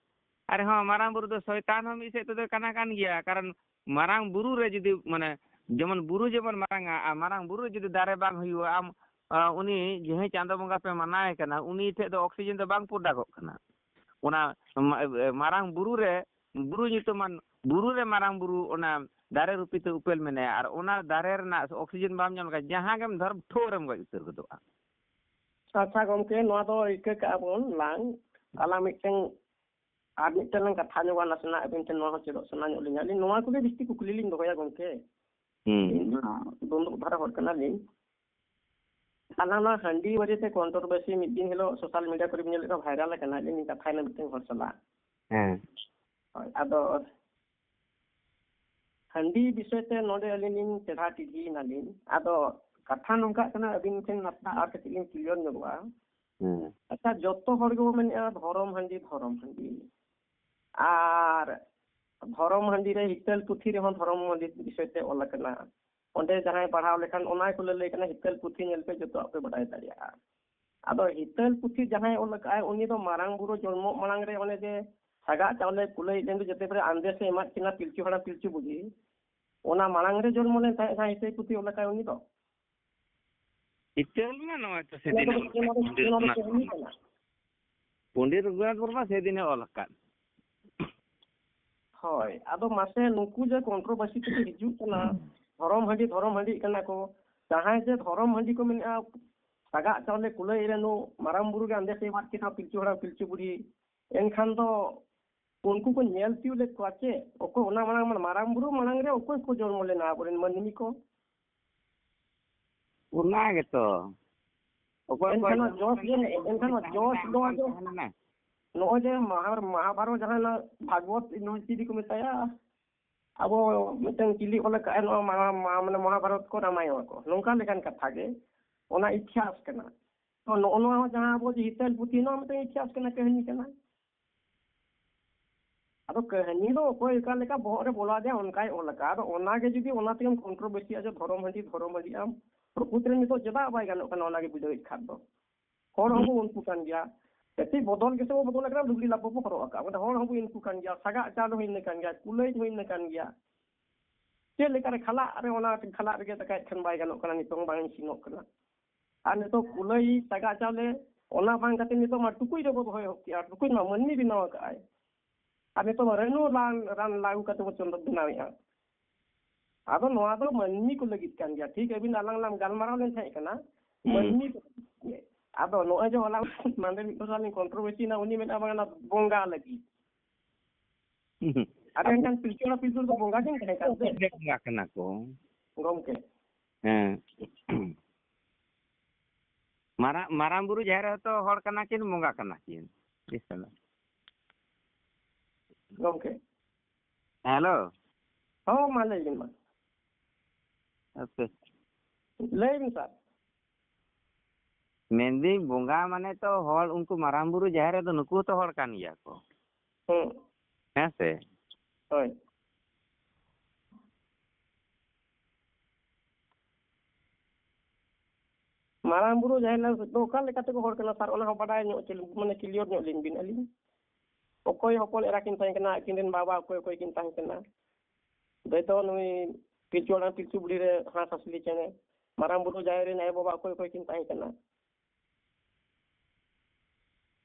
ᱟᱨᱮ ᱦᱚᱸ, ᱢᱟᱨᱟᱝ ᱵᱩᱨᱩ ᱫᱚ ᱥᱚᱭᱛᱟᱱ ᱦᱚᱸ ᱢᱤᱫ ᱥᱮᱫ ᱛᱮᱫᱚ ᱠᱟᱱᱟ ᱠᱟᱱ ᱜᱮᱭᱟ, ᱠᱟᱨᱚᱱ ᱢᱟᱨᱟᱝ ᱵᱩᱨᱩ ᱨᱮ ᱡᱩᱫᱤ, ᱢᱟᱱᱮ, ᱡᱮᱢᱚᱱ ᱵᱩᱨᱩ ᱡᱮᱢᱚᱱ ᱢᱟᱨᱟᱝᱟ, ᱟᱨ ᱢᱟᱨᱟᱝ ᱵᱩᱨᱩ ᱨᱮ ᱡᱩᱫᱤ ᱫᱟᱨᱮ ᱵᱟᱝ ᱦᱩᱭᱩᱜᱼᱟ, ᱟᱢ, ᱟ, ᱩᱱᱤ ᱡᱟᱦᱟᱸᱭ ᱪᱟᱸᱫᱚ ᱵᱚᱸᱜᱟ ᱯᱮ ᱢᱟᱱᱟᱣᱮ ᱠᱟᱱᱟ, ᱩᱱᱤ ᱴᱷᱮᱡ ᱫᱚ oxygen ᱫᱚ ᱵᱟᱝ ᱯᱨᱚᱰᱟᱠᱚᱜ ᱠᱟᱱᱟ᱾ ᱚᱱᱟ ᱢᱟ-, ᱢᱟᱨᱟᱝ ᱵᱩᱨᱩ ᱨᱮ, ᱵᱩᱨᱩ ᱧᱩᱛᱩᱢᱟᱱ ᱵᱩᱨᱩ ᱨᱮ ᱢᱟᱨᱟᱝ ᱵᱩᱨᱩ ᱚᱱᱟ ᱫᱟᱨᱮ ᱨᱩᱯᱤ ᱛᱮ ᱩᱯᱮᱞ ᱢᱮᱱᱟᱭᱟ, ᱟᱨ ᱚᱱᱟ ᱫᱟᱨᱮ ᱨᱮᱱᱟᱜ oxygen ᱵᱟᱢ ᱧᱟᱢ ᱞᱮᱠᱷᱟᱱ ᱡᱟᱦᱟᱸ ᱜᱮᱢ ᱫᱷᱚᱨ ᱴᱷᱳᱨ ᱮᱢ ᱜᱚᱡ ᱩᱛᱟᱹᱨ ᱜᱚᱫᱚᱜᱼᱟ᱾ ᱟᱪᱪᱷᱟ ᱜᱚᱢᱠᱮ, ᱱᱚᱣᱟ ᱫᱚ ᱤᱠᱟᱹ ᱠᱟᱜᱼᱟ ᱵᱚᱱ ᱞᱟᱝ, ᱟᱞᱟᱝ ᱢᱤᱫᱴᱟᱝ ᱟᱨ ᱢᱤᱫᱴᱮᱱ ᱞᱟᱝ ᱠᱟᱛᱷᱟ ᱧᱚᱜᱟ ᱱᱟᱥᱮᱱᱟᱜ, ᱟᱹᱵᱤᱱ ᱴᱷᱮᱱ ᱱᱚᱣᱟ ᱦᱚᱸ ᱪᱮᱫᱚᱜ ᱥᱟᱱᱟ ᱧᱚᱜ ᱞᱤᱧᱟ᱾ ᱟᱹᱞᱤᱧ ᱱᱚᱣᱟ ᱠᱚᱜᱮ ᱵᱤᱥᱛᱤ ᱠᱩᱠᱞᱤ ᱞᱤᱧ ᱫᱚᱦᱚᱭᱟ ᱜᱚᱢᱠᱮ᱾ ᱦᱩᱸ᱾ ᱤᱧ ᱢᱟ ᱫᱩᱸᱫᱩᱜ ᱫᱷᱟᱨᱟ ᱦᱚᱲ ᱠᱟᱱᱟᱞᱤᱧ᱾ ᱟᱞᱟᱝ ᱱᱚᱣᱟ ᱦᱟᱺᱰᱤ ᱵᱟᱨᱮᱛᱮ controversy ᱢᱤᱫ ᱫᱤᱱ ᱦᱤᱞᱳᱜ social media ᱠᱚᱨᱮ ᱵᱤᱱ ᱧᱮᱞ ᱞᱮᱫᱟ, viral ᱟᱠᱟᱱᱟ᱾ ᱟᱹᱞᱤᱧ ᱞᱤᱧ ᱠᱟᱛᱷᱟᱭᱮᱱᱟ ᱢᱤᱫᱴᱮᱱ ᱦᱚᱲ ᱥᱟᱞᱟᱜ᱾ ᱦᱮᱸ᱾ ᱦᱳᱭ, ᱟᱫᱚ ᱦᱟᱺᱰᱤ ᱵᱤᱥᱚᱭ ᱛᱮ ᱱᱚᱰᱮ ᱟᱹᱞᱤᱧ ᱞᱤᱧ ᱪᱮᱦᱨᱟ ᱴᱤᱰᱷᱤᱭᱮᱱᱟᱞᱤᱧ᱾ ᱟᱫᱚ ᱠᱟᱛᱷᱟ ᱱᱚᱝᱠᱟᱜ ᱠᱟᱱᱟ, ᱟᱹᱵᱤᱱ ᱴᱷᱮᱱ ᱱᱟᱥᱮᱱᱟᱜ ᱟᱨ ᱠᱟᱹᱴᱤᱡ ᱞᱤᱧ clear ᱧᱚᱜᱚᱜᱼᱟ᱾ ᱦᱮᱸ᱾ ᱟᱪᱪᱷᱟ, ᱡᱚᱛᱚ ᱦᱚᱲ ᱜᱮᱵᱚ ᱢᱮᱱᱮᱫᱼᱟ ᱫᱷᱚᱨᱚᱢ ᱦᱟᱺᱰᱤ, ᱫᱷᱚᱨᱚᱢ ᱦᱟᱺᱰᱤ᱾ ᱟᱨ ᱫᱷᱚᱨᱚᱢ ᱦᱟᱺᱰᱤ ᱨᱮ ᱦᱤᱛᱟᱹᱞ ᱯᱩᱛᱷᱤ ᱨᱮᱦᱚᱸ ᱫᱷᱚᱨᱚᱢ ᱦᱟᱺᱰᱤ ᱵᱤᱥᱚᱭ ᱛᱮ ᱚᱞ ᱟᱠᱟᱱᱟ᱾ ᱚᱸᱰᱮ ᱡᱟᱦᱟᱸᱭ ᱯᱟᱲᱦᱟᱣ ᱞᱮᱠᱷᱟᱱ ᱚᱱᱟ ᱠᱚ ᱞᱟᱹᱞᱟᱹᱭ ᱠᱟᱱᱟ, ᱦᱤᱛᱟᱹᱞ ᱯᱩᱛᱷᱤ ᱧᱮᱞ ᱯᱮ, ᱡᱚᱛᱚᱣᱟᱜ ᱯᱮ ᱵᱟᱰᱟᱭ ᱫᱟᱲᱮᱭᱟᱜᱼᱟ᱾ ᱟᱫᱚ ᱦᱤᱛᱟᱹᱞ ᱯᱩᱛᱷᱤ ᱡᱟᱦᱟᱸᱭ ᱚᱞ ᱟᱠᱟᱫᱼᱟᱭ, ᱩᱱᱤ ᱫᱚ ᱢᱟᱨᱟᱝ ᱵᱩᱨᱩ ᱡᱚᱱᱢᱚᱜ ᱢᱟᱲᱟᱝ ᱨᱮ ᱚᱱᱮ ᱡᱮ ᱥᱟᱜᱟᱜ ᱪᱟᱣᱞᱮ ᱠᱩᱞᱟᱹᱭ ᱞᱮᱱ ᱫᱚ ᱡᱟᱛᱮ ᱯᱟᱨᱮ ᱟᱸᱫᱮ ᱥᱮ ᱮᱢᱟᱫ ᱠᱤᱱᱟ ᱯᱤᱞᱪᱩ ᱦᱟᱲᱟᱢ ᱯᱤᱞᱪᱩ ᱵᱩᱲᱦᱤ, ᱚᱱᱟ ᱢᱟᱲᱟᱝ ᱨᱮ ᱡᱚᱱᱢᱚ ᱞᱮᱱ ᱛᱟᱦᱮᱸᱫ ᱡᱟᱦᱟᱸᱭ ᱦᱤᱛᱟᱹᱞ ᱯᱩᱛᱷᱤ ᱚᱞ ᱟᱠᱟᱫ ᱩᱱᱤ ᱫᱚ᱾ ᱦᱤᱛᱟᱹᱞ ᱢᱟ ᱱᱚᱜᱼᱚᱭ ᱛᱚ ᱚᱱᱟ ᱥᱮᱫᱤᱱ ᱫᱚ, ᱚᱞ ᱚᱱᱟ ᱫᱚ, ᱯᱚᱱᱰᱤᱛ ᱚᱱᱟ ᱫᱚ ᱨᱚᱜᱷᱩᱱᱟᱛᱷ ᱠᱟᱹᱦᱱᱤ ᱢᱩᱨᱢᱩ᱾ ᱠᱟᱱᱟ᱾ ᱯᱚᱱᱰᱤᱛ ᱨᱚᱜᱷᱩᱱᱟᱛᱷ ᱢᱩᱨᱢᱩ ᱥᱮᱫᱤᱱᱮ ᱚᱞ ᱟᱠᱟᱫ᱾ ᱦᱳᱭ, ᱟᱫᱚ ᱢᱟᱥᱮ ᱱᱩᱠᱩ ᱡᱮ controversy ᱛᱮᱠᱚ ᱦᱤᱡᱩᱜ ᱠᱟᱱᱟ, ᱫᱷᱚᱨᱚᱢ ᱦᱟᱺᱰᱤ, ᱫᱷᱚᱨᱚᱢ ᱦᱟᱺᱰᱤᱜ ᱠᱟᱱᱟ ᱠᱚ, ᱡᱟᱦᱟᱸᱭ ᱡᱮ ᱫᱷᱚᱨᱚᱢ ᱦᱟᱺᱰᱤ ᱠᱚ ᱢᱮᱱᱮᱫᱼᱟ, ᱥᱟᱜᱟᱜ ᱪᱟᱣᱞᱮ ᱠᱩᱞᱟᱹᱭ ᱨᱮ ᱱᱩ ᱢᱟᱨᱟᱝ ᱵᱩᱨᱩ ᱜᱮ ᱟᱸᱫᱮ ᱥᱮ ᱮᱢᱟᱫ ᱠᱤᱱᱟ ᱯᱤᱞᱪᱩ ᱦᱟᱲᱟᱢ ᱯᱤᱞᱪᱩ ᱵᱩᱲᱦᱤ, ᱮᱱᱠᱷᱟᱱ ᱫᱚ ᱩᱱᱠᱩ ᱠᱚ ᱧᱮᱞ ᱛᱤᱭᱳᱜ ᱞᱮᱫ ᱠᱚᱣᱟ ᱪᱮ? ᱚᱠᱚᱭ ᱚᱱᱟ ᱢᱟᱲᱟᱝ, ᱢᱟᱱᱮ ᱢᱟᱨᱟᱝ ᱵᱩᱨᱩ ᱢᱟᱲᱟᱝ ᱨᱮ ᱚᱠᱚᱭ ᱠᱚ ᱡᱚᱱᱢᱚ ᱞᱮᱱᱟ ᱟᱵᱚᱨᱮᱱ ᱢᱟᱹᱱᱢᱤ ᱠᱚ? ᱚᱱᱟ ᱜᱮᱛᱚ᱾ ᱚᱠᱚᱭ ᱚᱠᱚᱭ ᱮᱱᱠᱷᱟᱱ ᱱᱚᱣᱟ ᱡᱚᱥ ᱡᱮ, ᱮᱱᱠᱷᱟᱱ ᱱᱚᱣᱟ ᱡᱚᱥ ᱫᱚ ᱟᱫᱚ ᱛᱟᱦᱮᱱᱟ᱾ ᱱᱚᱜᱼᱚᱭ ᱡᱮ ᱢᱟᱦᱟ-, ᱢᱟᱦᱟᱵᱷᱟᱨᱚᱛ ᱡᱟᱦᱟᱸ ᱱᱚᱣᱟ ᱵᱷᱟᱜᱽᱵᱚᱛ ᱱᱩᱭ ᱪᱤᱞᱤ ᱠᱚ ᱢᱮᱛᱟᱭᱟ? ᱟᱵᱚ ᱢᱤᱫᱴᱟᱝ ᱪᱤᱞᱤ ᱚᱞ ᱟᱠᱟᱫᱼᱟᱭ ᱱᱚᱣᱟ ᱢᱟᱦᱟ-, ᱢᱟ-, ᱢᱟᱱᱮ ᱢᱚᱦᱟᱵᱷᱟᱨᱚᱛ ᱠᱚ ᱨᱟᱢᱟᱭᱚᱱ ᱠᱚ, ᱱᱚᱝᱠᱟ ᱞᱮᱠᱟᱱ ᱠᱟᱛᱷᱟ ᱜᱮ ᱚᱱᱟ ᱤᱛᱤᱦᱟᱥ ᱠᱟᱱᱟ᱾ ᱛᱚ ᱱᱚᱜᱼᱚ ᱱᱚᱣᱟ ᱦᱚᱸ ᱡᱟᱦᱟᱸ ᱟᱵᱚ ᱡᱮ ᱦᱤᱛᱟᱹᱞ ᱯᱩᱛᱷᱤ, ᱱᱚᱣᱟ ᱢᱤᱫᱴᱟᱝ ᱤᱛᱤᱦᱟᱥ ᱠᱟᱱᱟ, ᱠᱟᱹᱦᱱᱤ ᱠᱟᱱᱟ᱾ ᱟᱫᱚ ᱠᱟᱹᱦᱱᱤ ᱫᱚ ᱚᱠᱚᱭ ᱚᱠᱟ ᱞᱮᱠᱟ ᱵᱚᱦᱚᱜ ᱨᱮ ᱵᱚᱞᱚ ᱟᱫᱮᱭᱟ ᱚᱱᱠᱟᱭ ᱚᱞ ᱟᱠᱟᱫ᱾ ᱟᱫᱚ ᱚᱱᱟ ᱜᱮ ᱡᱩᱫᱤ ᱚᱱᱟ ᱛᱮᱜᱮᱢ controversy ᱟ ᱡᱮ ᱫᱷᱚᱨᱚᱢ ᱦᱟᱺᱰᱤ, ᱫᱷᱚᱨᱚᱢ ᱦᱟᱺᱰᱤ ᱟᱢ, ᱯᱨᱚᱠᱨᱤᱛ ᱨᱮ ᱱᱤᱛᱚᱜ ᱪᱮᱫᱟᱜ ᱵᱟᱭ ᱜᱟᱱᱚᱜ ᱠᱟᱱᱟ ᱚᱱᱟ ᱜᱮ ᱵᱩᱡᱷᱟᱹᱣᱮᱫ ᱠᱷᱟᱱ ᱫᱚ? ᱦᱚᱲ ᱦᱚᱸᱵᱚ ᱩᱱᱠᱩ ᱠᱟᱱ ᱜᱮᱭᱟ᱾ ᱠᱟᱹᱴᱤᱡ ᱵᱚᱫᱚᱞ ᱜᱮᱥᱮ ᱵᱚ ᱵᱚᱫᱚᱞ ᱟᱠᱟᱱᱟ, ᱞᱩᱜᱽᱲᱤ ᱞᱟᱯᱚ ᱵᱚ ᱦᱚᱨᱚᱜ ᱟᱠᱟᱫ᱾ ᱢᱟᱱᱮ ᱦᱚᱲ ᱦᱚᱸᱵᱚ ᱤᱱᱠᱩ ᱠᱟᱱ ᱜᱮᱭᱟ, ᱥᱟᱜᱟᱜ ᱪᱟᱣᱞᱮ ᱦᱚᱸ ᱤᱱᱟᱹ ᱠᱟᱱ ᱜᱮᱭᱟ, ᱠᱩᱞᱟᱹᱭ ᱦᱚᱸ ᱤᱱᱟᱹ ᱠᱟᱱ ᱜᱮᱭᱟ᱾ ᱪᱮᱫ ᱞᱮᱠᱟᱨᱮ ᱠᱷᱟᱞᱟᱜ ᱨᱮ, ᱚᱱᱟ ᱠᱷᱟᱞᱟᱜ ᱨᱮᱜᱮ ᱫᱟᱠᱟᱭᱮᱫ ᱠᱷᱟᱱ ᱵᱟᱭ ᱜᱟᱱᱚᱜ ᱠᱟᱱᱟ, ᱱᱤᱛᱚᱝ ᱵᱟᱝ ᱤᱥᱤᱱᱚᱜ ᱠᱟᱱᱟ᱾ ᱟᱨ ᱱᱤᱛᱚᱜ ᱠᱩᱞᱟᱹᱭ, ᱥᱟᱜᱟᱜ ᱪᱟᱣᱞᱮ, ᱚᱱᱟ ᱵᱟᱝ ᱠᱟᱛᱮ ᱱᱤᱛᱚᱜ ᱢᱟ ᱴᱩᱠᱩᱡ ᱨᱮᱵᱚ ᱫᱚᱦᱚᱭ ᱮᱦᱚᱵ ᱠᱮᱜᱼᱟ᱾ ᱴᱩᱠᱩᱡ ᱢᱟ ᱢᱟᱹᱱᱢᱤ ᱵᱮᱱᱟᱣ ᱟᱠᱟᱫ ᱟᱭ᱾ ᱟᱨ ᱱᱤᱛᱚᱜ ᱢᱟ ᱨᱟᱹᱱᱩ ᱨᱟᱱ, ᱨᱟᱱ ᱞᱟᱹᱜᱩ ᱠᱟᱛᱮ ᱵᱚ ᱪᱚᱸᱫᱟ ᱵᱮᱱᱟᱣᱮᱫᱼᱟ᱾ ᱟᱫᱚ ᱱᱚᱣᱟ ᱫᱚ ᱢᱟᱹᱱᱢᱤ ᱠᱚ ᱞᱟᱹᱜᱤᱫ ᱠᱟᱱ ᱜᱮᱭᱟ᱾ ᱴᱷᱤᱠ ᱟᱹᱵᱤᱱ ᱟᱞᱟᱝ ᱞᱟᱝ ᱜᱟᱞᱢᱟᱨᱟᱣ ᱞᱮᱱ ᱛᱟᱦᱮᱸ ᱠᱟᱱᱟ, ᱦᱩᱸ᱾ ᱢᱟᱹᱱᱢᱤ ᱠᱚ ᱞᱟᱹᱜᱤᱫ ᱜᱮ᱾ ᱟᱫᱚ ᱱᱚᱜᱼᱚᱭ ᱡᱮ ᱦᱚᱞᱟ ᱢᱟᱦᱫᱮᱨ ᱢᱤᱫ ᱦᱚᱲ ᱥᱟᱞᱟᱜ ᱞᱤᱧ controversy ᱮᱱᱟ, ᱩᱱᱤ ᱢᱮᱱᱟ ᱵᱟᱝ ᱚᱱᱟ ᱵᱚᱸᱜᱟ ᱞᱟᱹᱜᱤᱫ᱾ ᱟᱫᱚ ᱮᱱᱠᱷᱟᱱ ᱯᱤᱞᱪᱩ ᱦᱟᱲᱟᱢ ᱯᱤᱞᱪᱩ ᱵᱩᱲᱦᱤ ᱫᱚ ᱵᱚᱸᱜᱟ ᱠᱤᱱ ᱛᱟᱦᱮᱸ ᱠᱟᱱ ᱛᱮ? ᱵᱚᱸᱜᱟ ᱠᱟᱱᱟ ᱠᱚ᱾ ᱜᱚᱢᱠᱮ᱾ ᱦᱮᱸ᱾ ᱢᱟᱨᱟᱝ, ᱢᱟᱨᱟᱝ ᱵᱩᱨᱩ ᱡᱟᱦᱮᱨ ᱦᱚᱸᱛᱚ ᱦᱚᱲ ᱠᱟᱱᱟ ᱠᱤᱱ, ᱵᱚᱸᱜᱟ ᱠᱟᱱᱟ ᱠᱤᱱ᱾ ᱜᱚᱢᱠᱮ᱾ ᱦᱮᱞᱳ᱾ ᱦᱚᱸ, ᱢᱟ ᱞᱟᱹᱭ ᱵᱤᱱ ᱢᱟ᱾ ᱟᱪᱪᱷᱟ᱾ ᱞᱟᱹᱭ ᱵᱤᱱ ᱥᱟᱨ᱾ ᱢᱮᱱᱫᱟᱹᱧ, ᱵᱚᱸᱜᱟ ᱢᱟᱱᱮ ᱛᱚ ᱦᱚᱲ, ᱩᱱᱠᱩ ᱢᱟᱨᱟᱝ ᱵᱩᱨᱩ ᱡᱟᱦᱮᱨ ᱨᱮᱫᱚ ᱱᱩᱠᱩ ᱦᱚᱸᱛᱚ ᱦᱚᱲ ᱠᱟᱱ ᱜᱮᱭᱟ ᱠᱚ᱾ ᱦᱩᱸ᱾ ᱦᱮᱸ ᱥᱮ? ᱦᱳᱭ᱾ ᱢᱟᱨᱟᱝ ᱵᱩᱨᱩ ᱡᱟᱦᱮᱨ ᱟᱭᱳ ᱫᱚ ᱚᱠᱟ ᱞᱮᱠᱟ ᱛᱮᱠᱚ ᱦᱚᱲ ᱠᱟᱱᱟ ᱥᱟᱨ, ᱚᱱᱟ ᱦᱚᱸ ᱵᱟᱰᱟᱭ ᱧᱚᱜ ᱦᱚᱪᱚ ᱞᱤᱧ, ᱢᱟᱱᱮ clear ᱧᱚᱜ ᱞᱤᱧ ᱵᱤᱱ ᱟᱹᱞᱤᱧ᱾ ᱚᱠᱚᱭ ᱦᱚᱯᱚᱱ ᱮᱨᱟ ᱠᱤᱱ ᱛᱟᱦᱮᱸ ᱠᱟᱱᱟ, ᱟᱹᱠᱤᱱ ᱨᱮᱱ ᱵᱟᱵᱟ ᱚᱠᱚᱭ ᱚᱠᱚᱭ ᱠᱤᱱ ᱛᱟᱦᱮᱸ ᱠᱟᱱᱟ? ᱫᱟᱹᱭ ᱫᱚ ᱱᱩᱭ ᱯᱤᱞᱪᱩ ᱦᱟᱲᱟᱢ ᱯᱤᱞᱪᱩ ᱵᱩᱲᱦᱤ ᱨᱮ ᱦᱟᱸᱥ ᱦᱟᱸᱥᱞᱤ ᱪᱮᱬᱮ, ᱢᱟᱨᱟᱝ ᱵᱩᱨᱩ ᱡᱟᱦᱮᱨ ᱨᱮᱱ ᱟᱭᱳ ᱵᱟᱵᱟ ᱚᱠᱚᱭ ᱚᱠᱚᱭ ᱠᱤᱱ ᱛᱟᱦᱮᱸ ᱠᱟᱱᱟ?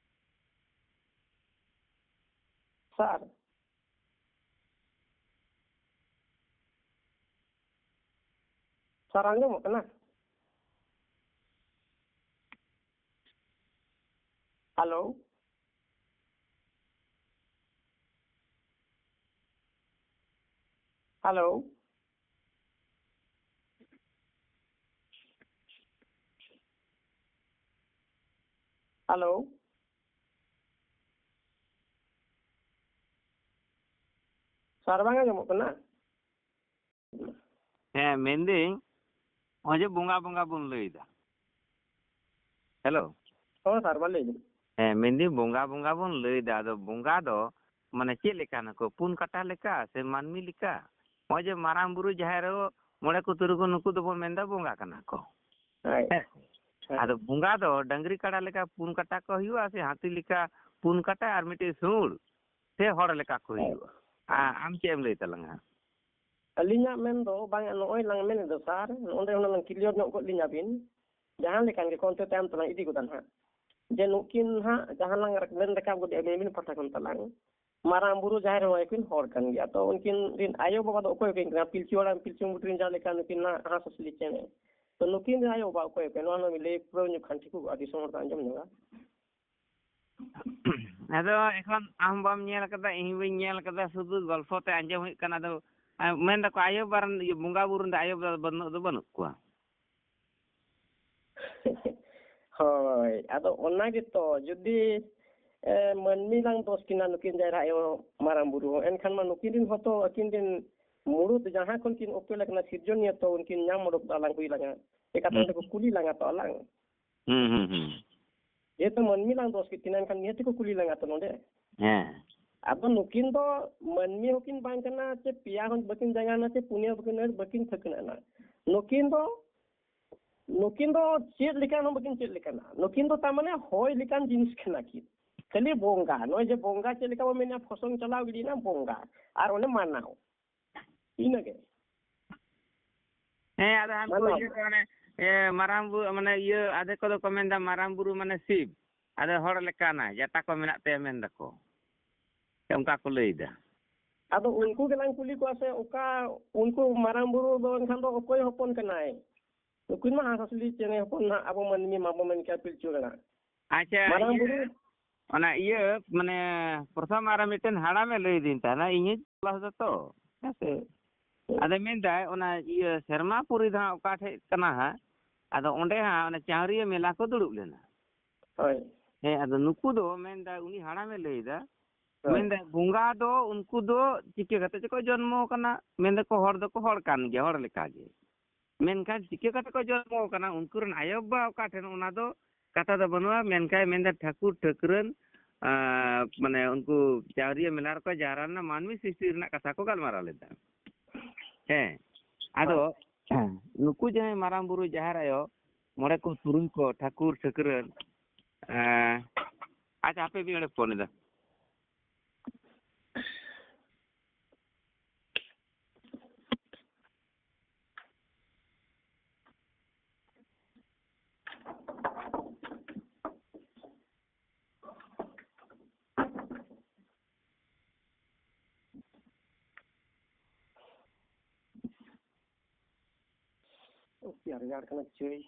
ᱥᱟᱨ, ᱥᱟᱨ ᱟᱸᱡᱚᱢᱚᱜ ᱠᱟᱱᱟ? ᱦᱮᱞᱳ? ᱦᱮᱞᱳ? ᱦᱮᱞᱳ? ᱥᱟᱨ, ᱵᱟᱝ ᱟᱸᱡᱚᱢᱚᱜ ᱠᱟᱱᱟ? ᱦᱮᱸ, ᱢᱮᱱᱫᱟᱹᱧ, ᱱᱚᱜᱼᱚᱭ ᱡᱮ ᱵᱚᱸᱜᱟ ᱵᱚᱸᱜᱟ ᱵᱚᱱ ᱞᱟᱹᱭᱫᱟ᱾ ᱦᱮᱞᱳ᱾ ᱦᱚᱸ ᱥᱟᱨ, ᱢᱟ ᱞᱟᱹᱭ ᱵᱤᱱ᱾ ᱦᱮᱸ, ᱢᱮᱱᱫᱟᱹᱧ, ᱵᱚᱸᱜᱟ ᱵᱚᱸᱜᱟ ᱵᱚᱱ ᱞᱟᱹᱭᱫᱟ, ᱟᱫᱚ ᱵᱚᱸᱜᱟ ᱫᱚ ᱢᱟᱱᱮ ᱪᱮᱫ ᱞᱮᱠᱟᱱ ᱟᱠᱚ? ᱯᱩᱱ ᱠᱟᱴᱟ ᱞᱮᱠᱟ ᱥᱮ ᱢᱟᱹᱱᱢᱤ ᱞᱮᱠᱟ? ᱱᱚᱜᱼᱚᱭ ᱡᱮ ᱢᱟᱨᱟᱝ ᱵᱩᱨᱩ, ᱡᱟᱦᱮᱨ ᱟᱭᱳ, ᱢᱚᱬᱮ ᱠᱚ ᱛᱩᱨᱩᱭ ᱠᱚ, ᱱᱩᱠᱩ ᱫᱚᱵᱚᱱ ᱢᱮᱱᱫᱟ ᱵᱚᱸᱜᱟ ᱠᱟᱱᱟ ᱠᱚ᱾ ᱦᱳᱭ᱾ ᱦᱮᱸ᱾ ᱦᱮᱸ᱾ ᱟᱫᱚ ᱵᱚᱸᱜᱟ ᱫᱚ ᱰᱟᱝᱨᱤ ᱠᱟᱰᱟ ᱞᱮᱠᱟ ᱯᱩᱱ ᱠᱟᱴᱟ ᱠᱚ ᱦᱩᱭᱩᱜᱼᱟ ᱥᱮ ᱦᱟᱹᱛᱤ ᱞᱮᱠᱟ ᱯᱩᱱ ᱠᱟᱴᱟ ᱟᱨ ᱢᱤᱫᱴᱤᱡ ᱥᱩᱬ ᱥᱮ ᱦᱚᱲ ᱞᱮᱠᱟ ᱠᱚ ᱦᱩᱭᱩᱜᱼᱟ? ᱟ-, ᱟᱢ ᱪᱮᱫ ᱮᱢ ᱞᱟᱹᱭ ᱛᱟᱞᱟᱝᱟ? ᱟᱹᱞᱤᱧᱟᱜ ᱢᱮᱱ ᱫᱚ ᱵᱟᱝ, ᱱᱚᱜᱼᱚᱭ ᱞᱟᱝ ᱢᱮᱱ ᱮᱫᱟ ᱥᱟᱨ, ᱱᱚᱸᱰᱮ ᱦᱩᱱᱟᱹᱝ ᱞᱟᱝ clear ᱧᱚᱜ ᱜᱚᱫ ᱞᱤᱧᱟ ᱵᱤᱱ᱾ ᱡᱟᱦᱟᱸ ᱞᱮᱠᱟᱱ ᱜᱮ ᱚᱱᱛᱮ ᱛᱟᱭᱚᱢ ᱛᱮᱞᱟᱝ ᱤᱫᱤ ᱜᱚᱫᱟ ᱱᱟᱦᱟᱜ᱾ ᱡᱮ ᱱᱩᱠᱤᱱ ᱦᱟᱸᱜ ᱡᱟᱦᱟᱸ ᱞᱟᱝ ᱢᱮᱱ ᱨᱟᱠᱟᱵ ᱜᱚᱫᱮᱜᱼᱟ ᱟᱹᱵᱤᱱ ᱯᱟᱦᱴᱟ ᱠᱷᱚᱱ ᱛᱟᱞᱟᱝ, ᱢᱟᱨᱟᱝ ᱵᱩᱨᱩ ᱡᱟᱦᱮᱨ ᱟᱭᱳ ᱠᱤᱱ ᱦᱚᱲ ᱠᱟᱱ ᱜᱮᱭᱟ᱾ ᱛᱚ ᱩᱱᱠᱤᱱ ᱨᱤᱱ ᱟᱭᱳ ᱵᱟᱵᱟ ᱫᱚ ᱚᱠᱚᱭ ᱠᱤᱱ ᱠᱟᱱᱟ? ᱯᱤᱞᱪᱩ ᱦᱟᱲᱟᱢ ᱯᱤᱞᱪᱩ ᱵᱩᱰᱷᱤ ᱨᱤᱱ ᱡᱟᱦᱟᱸ ᱞᱮᱠᱟ ᱱᱩᱠᱤᱱ ᱦᱟᱸᱜ ᱦᱟᱸᱥ ᱦᱟᱸᱥᱞᱤ ᱪᱮᱬᱮ᱾ ᱛᱚ ᱱᱩᱠᱤᱱ ᱨᱤᱱ ᱟᱭᱳ ᱵᱟᱵᱟ ᱚᱠᱚᱭ ᱠᱤᱱ? ᱱᱚᱣᱟ ᱦᱩᱱᱟᱹᱝ ᱵᱤᱱ ᱞᱟᱹᱭ ᱯᱩᱨᱟᱹᱣ ᱧᱚᱜ ᱠᱷᱟᱱ ᱴᱷᱤᱠᱚᱜᱼᱟ, ᱫᱤᱥᱚᱢ ᱦᱚᱲ ᱠᱚ ᱟᱸᱡᱚᱢ ᱧᱚᱜᱟ᱾ ᱟᱫᱚ ᱮᱠᱷᱚᱱ ᱟᱢ ᱵᱟᱢ ᱧᱮᱞ ᱠᱟᱫᱟ, ᱤᱧ ᱵᱟᱹᱧ ᱧᱮᱞ ᱠᱟᱫᱟ, ᱥᱩᱫᱷᱩ ᱜᱚᱞᱯᱷᱚ ᱛᱮ ᱟᱸᱡᱚᱢ ᱦᱩᱭᱩᱜ ᱠᱟᱱᱟ᱾ ᱟᱫᱚ ᱢᱮᱱ ᱫᱟᱠᱚ ᱟᱭᱳ ᱵᱟᱵᱟ ᱨᱮᱱ, ᱤᱭᱟᱹ, ᱵᱚᱸᱜᱟ ᱵᱩᱨᱩ ᱨᱮᱱ ᱫᱚ ᱟᱭᱳ ᱵᱟᱵᱟ ᱵᱟᱹᱱᱩᱜ ᱫᱚ ᱵᱟᱹᱱᱩᱜ ᱠᱚᱣᱟ᱾ ᱦᱳᱭ, ᱟᱫᱚ ᱚᱱᱟ ᱜᱮᱛᱚ, ᱡᱩᱫᱤ, ᱮ, ᱢᱟᱹᱱᱢᱤ ᱞᱟᱝ ᱫᱳᱥ ᱠᱤᱱᱟ ᱱᱩᱠᱤᱱ ᱡᱟᱦᱮᱨ ᱟᱭᱳ, ᱢᱟᱨᱟᱝ ᱵᱩᱨᱩ ᱦᱚᱸ, ᱮᱱᱠᱷᱟᱱ ᱢᱟ ᱱᱩᱠᱤᱱ ᱨᱤᱱ ᱦᱚᱸᱛᱚ ᱟᱹᱠᱤᱱ ᱨᱤᱱ ᱢᱩᱲᱩᱫ ᱡᱟᱦᱟᱸ ᱠᱷᱚᱱ ᱠᱤᱱ ᱩᱯᱮᱞ ᱟᱠᱟᱱᱟ, ᱥᱤᱨᱡᱚᱱᱤᱭᱟᱹ, ᱛᱚ ᱩᱱᱠᱤᱱ ᱧᱟᱢ ᱚᱰᱚᱠ ᱫᱚ ᱟᱞᱟᱝ ᱦᱩᱭ ᱞᱟᱝᱟ᱾ ᱪᱮᱠᱟᱛᱮ ᱦᱩᱸ᱾ ᱚᱸᱰᱮ ᱠᱚ ᱠᱩᱞᱤ ᱞᱟᱝᱟ ᱛᱚ ᱟᱞᱟᱝ᱾ ᱦᱩᱸ, ᱦᱩᱸ, ᱦᱩᱸ᱾ ᱡᱮᱦᱮᱛᱩ ᱢᱟᱹᱱᱢᱤ ᱞᱟᱝ ᱫᱳᱥ ᱠᱮᱫ ᱠᱤᱱᱟ, ᱮᱱᱠᱷᱟᱱ ᱱᱤᱦᱟᱹᱛ ᱠᱚ ᱠᱩᱞᱤ ᱞᱟᱝᱟ ᱛᱚ ᱱᱚᱰᱮ᱾ ᱦᱮᱸ᱾ ᱟᱫᱚ ᱱᱩᱠᱤᱱ ᱫᱚ ᱢᱟᱹᱱᱢᱤ ᱦᱚᱸᱠᱤᱱ ᱵᱟᱝ ᱠᱟᱱᱟ, ᱪᱮ ᱯᱮᱭᱟ ᱦᱚᱸ ᱵᱟᱹᱠᱤᱱ ᱡᱟᱸᱜᱟᱱᱟ, ᱪᱮ ᱯᱩᱱᱭᱟᱹ ᱵᱟᱹᱠᱤᱱ, ᱵᱟᱹᱠᱤᱱ ᱴᱷᱟᱹᱠᱟᱹᱱᱟ᱾ ᱱᱩᱠᱤᱱ ᱫᱚ, ᱱᱩᱠᱤᱱ ᱫᱚ ᱪᱮᱫ ᱞᱮᱠᱟᱱ ᱦᱚᱸ ᱵᱟᱹᱠᱤᱱ ᱪᱮᱫ ᱞᱮᱠᱟᱱᱟ᱾ ᱱᱩᱠᱤᱱ ᱫᱚ ᱛᱟᱨ ᱢᱟᱱᱮ ᱦᱚᱭ ᱞᱮᱠᱟᱱ ᱡᱤᱱᱤᱥ ᱠᱟᱱᱟ ᱠᱤᱱ᱾ ᱠᱷᱟᱹᱞᱤ ᱵᱚᱸᱜᱟ, ᱱᱚᱜᱼᱚᱭ ᱡᱮ ᱵᱚᱸᱜᱟ ᱪᱮᱫ ᱞᱮᱠᱟ ᱵᱚ ᱢᱮᱱᱟ, ᱯᱷᱚᱥᱚᱝ ᱪᱟᱞᱟᱣ ᱜᱤᱰᱤᱭᱮᱱᱟ ᱵᱚᱸᱜᱟ, ᱟᱨ ᱚᱱᱮ ᱢᱟᱱᱟᱣ᱾ ᱤᱱᱟᱹᱜᱮ᱾ ᱦᱮᱸ, ᱟᱫᱚ ᱦᱟᱱᱠᱩ ᱢᱟᱱᱟᱣ᱾ ᱤᱭᱟᱹ ᱠᱚ ᱢᱟᱱᱮ, ᱮ, ᱢᱟᱨᱟᱝ ᱵᱩᱨᱩ, ᱢᱟᱱᱮ ᱤᱭᱟᱹ, ᱟᱫᱷᱮᱠ ᱠᱚᱫᱚ ᱠᱚ ᱢᱮᱱᱫᱟ ᱢᱟᱨᱟᱝ ᱵᱩᱨᱩ ᱢᱟᱱᱮ ᱥᱤᱵ, ᱟᱫᱚ ᱦᱚᱲ ᱞᱮᱠᱟᱱᱟᱭ, ᱡᱟᱴᱟ ᱠᱚ ᱢᱮᱱᱟᱜ ᱛᱟᱭᱟ ᱢᱮᱱ ᱫᱟᱠᱚ᱾ ᱚᱱᱠᱟ ᱠᱚ ᱞᱟᱹᱭᱫᱟ᱾ ᱟᱫᱚ ᱩᱱᱠᱩ ᱜᱮᱞᱟᱝ ᱠᱩᱞᱤ ᱠᱚᱣᱟ ᱥᱮ, ᱚᱠᱟ ᱩᱱᱠᱩ ᱢᱟᱨᱟᱝ ᱵᱩᱨᱩ ᱫᱚ ᱮᱱᱠᱷᱟᱱ ᱫᱚ ᱚᱠᱚᱭ ᱦᱚᱯᱚᱱ ᱠᱟᱱᱟᱭ? ᱱᱩᱠᱤᱱ ᱢᱟ ᱦᱟᱸᱥ ᱦᱟᱸᱥᱞᱤ ᱪᱮᱬᱮ ᱦᱚᱯᱚᱱ ᱱᱟᱦᱟᱜ, ᱟᱵᱚ ᱢᱟᱹᱱᱢᱤ ᱢᱟᱵᱚ ᱢᱮᱱ ᱠᱮᱭᱟ ᱯᱤᱞᱪᱩ ᱦᱟᱲᱟᱢ᱾ ᱟᱪᱪᱷᱟ, ᱢᱟᱨᱟᱝ ᱤᱭᱟᱹ, ᱵᱩᱨᱩ᱾ ᱚᱱᱟ ᱤᱭᱟᱹ, ᱢᱟᱱᱮ, ᱯᱨᱚᱛᱷᱚᱢ ᱟᱨ ᱢᱤᱫᱴᱮᱱ ᱦᱟᱲᱟᱢᱮ ᱞᱟᱹᱭ ᱫᱤᱧ ᱛᱟᱦᱮᱱᱟ, ᱤᱧᱤᱧ ᱛᱚᱞᱟᱥ ᱫᱟ ᱛᱚ, ᱦᱮᱸ ᱥᱮ? ᱦᱩᱸ᱾ ᱟᱫᱚ ᱢᱮᱱᱫᱟᱭ, ᱚᱱᱟ ᱤᱭᱟᱹ, ᱥᱮᱨᱢᱟᱯᱩᱨᱤ ᱫᱚ ᱦᱟᱸᱜ ᱚᱠᱟ ᱴᱷᱮᱡ ᱠᱟᱱᱟ ᱦᱟᱸᱜ? ᱟᱫᱚ ᱚᱸᱰᱮ ᱦᱟᱸᱜ ᱚᱱᱟ ᱪᱟᱣᱨᱤᱭᱟᱹ ᱢᱮᱞᱟ ᱠᱚ ᱫᱩᱲᱩᱵ ᱞᱮᱱᱟ᱾ ᱦᱳᱭ᱾ ᱦᱮᱸ, ᱟᱫᱚ ᱱᱩᱠᱩ ᱫᱚ ᱢᱮᱱᱫᱟ, ᱩᱱᱤ ᱦᱟᱲᱟᱢᱮ ᱞᱟᱹᱭᱫᱟ, ᱦᱳᱭ᱾ ᱢᱮᱱᱫᱟ, ᱵᱚᱸᱜᱟ ᱫᱚ ᱩᱱᱠᱩ ᱫᱚ ᱪᱤᱠᱟᱹ ᱠᱟᱛᱮ ᱪᱚᱠᱚ ᱡᱚᱱᱢᱚ ᱟᱠᱟᱱᱟ? ᱢᱮᱱᱫᱟᱠᱚ, ᱦᱚᱲ ᱫᱚᱠᱚ ᱦᱚᱲ ᱠᱟᱱ ᱜᱮᱭᱟ, ᱦᱚᱲ ᱞᱮᱠᱟᱜᱮ᱾ ᱢᱮᱱᱠᱷᱟᱱ ᱪᱤᱠᱟᱹ ᱠᱟᱛᱮ ᱠᱚ ᱡᱚᱱᱢᱚ ᱟᱠᱟᱱᱟ, ᱩᱱᱠᱩ ᱨᱮᱱ ᱟᱭᱳ ᱵᱟᱵᱟ ᱚᱠᱟ ᱴᱷᱮᱱ, ᱚᱱᱟ ᱫᱚ ᱠᱟᱛᱷᱟ ᱫᱚ ᱵᱟᱹᱱᱩᱜᱼᱟ᱾ ᱢᱮᱱᱠᱷᱟᱱ ᱢᱮᱱᱫᱟ, ᱴᱷᱟᱹᱠᱩᱨ ᱴᱷᱟᱹᱠᱨᱟᱹᱱ, ᱟᱸ, ᱢᱟᱱᱮ, ᱩᱱᱠᱩ ᱪᱟᱣᱨᱤᱭᱟᱹ ᱢᱮᱞᱟ ᱨᱮᱠᱚ ᱡᱟᱣᱨᱟ ᱞᱮᱱᱟ, ᱢᱟᱹᱱᱢᱤ ᱥᱨᱤᱥᱴᱤ ᱨᱮᱱᱟᱜ ᱠᱟᱛᱷᱟ ᱠᱚ ᱜᱟᱞᱢᱟᱨᱟᱣ ᱞᱮᱫᱟ᱾ ᱦᱮᱸ, ᱟᱫᱚ ᱦᱳᱭ᱾ ᱱᱩᱠᱩ ᱡᱟᱦᱟᱸᱭ ᱢᱟᱨᱟᱝ ᱵᱩᱨᱩ, ᱡᱟᱦᱮᱨ ᱟᱭᱳ, ᱢᱚᱬᱮ ᱠᱚ ᱛᱩᱨᱩᱭ ᱠᱚ, ᱴᱷᱟᱹᱠᱩᱨ ᱴᱷᱟᱹᱠᱨᱟᱹᱱ, ᱮᱸ, ᱟᱪᱪᱷᱟ, ᱦᱟᱯᱮ ᱢᱤᱫ ᱜᱷᱟᱹᱲᱤᱡ ᱯᱷᱳᱱ ᱮᱫᱟ᱾ ᱩᱯᱤᱭᱟ ᱨᱮᱭᱟᱲ ᱠᱟᱱᱟ ᱪᱟᱹᱭ᱾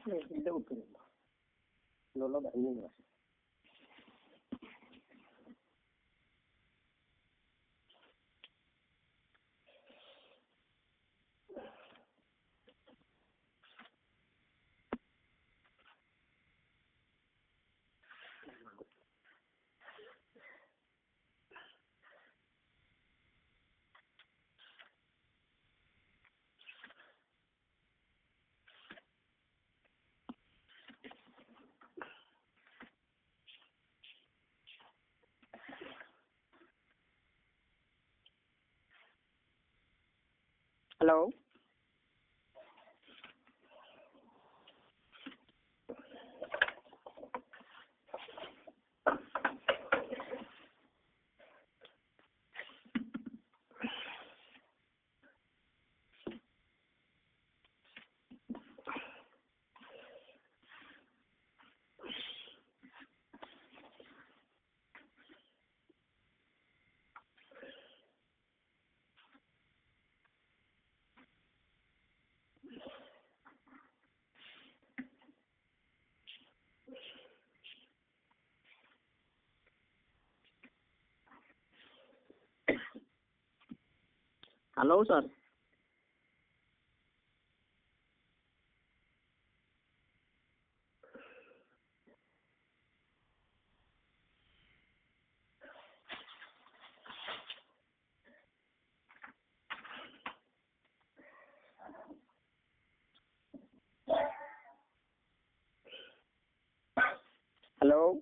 ᱦᱮᱸ, ᱤᱧ ᱫᱚ ᱩᱛᱟᱹᱨ ᱫᱚ᱾ ᱞᱚᱞᱚ ᱫᱟᱜ ᱤᱧ ᱧᱩᱭᱟ᱾ Hello. Hello, sir. Hello.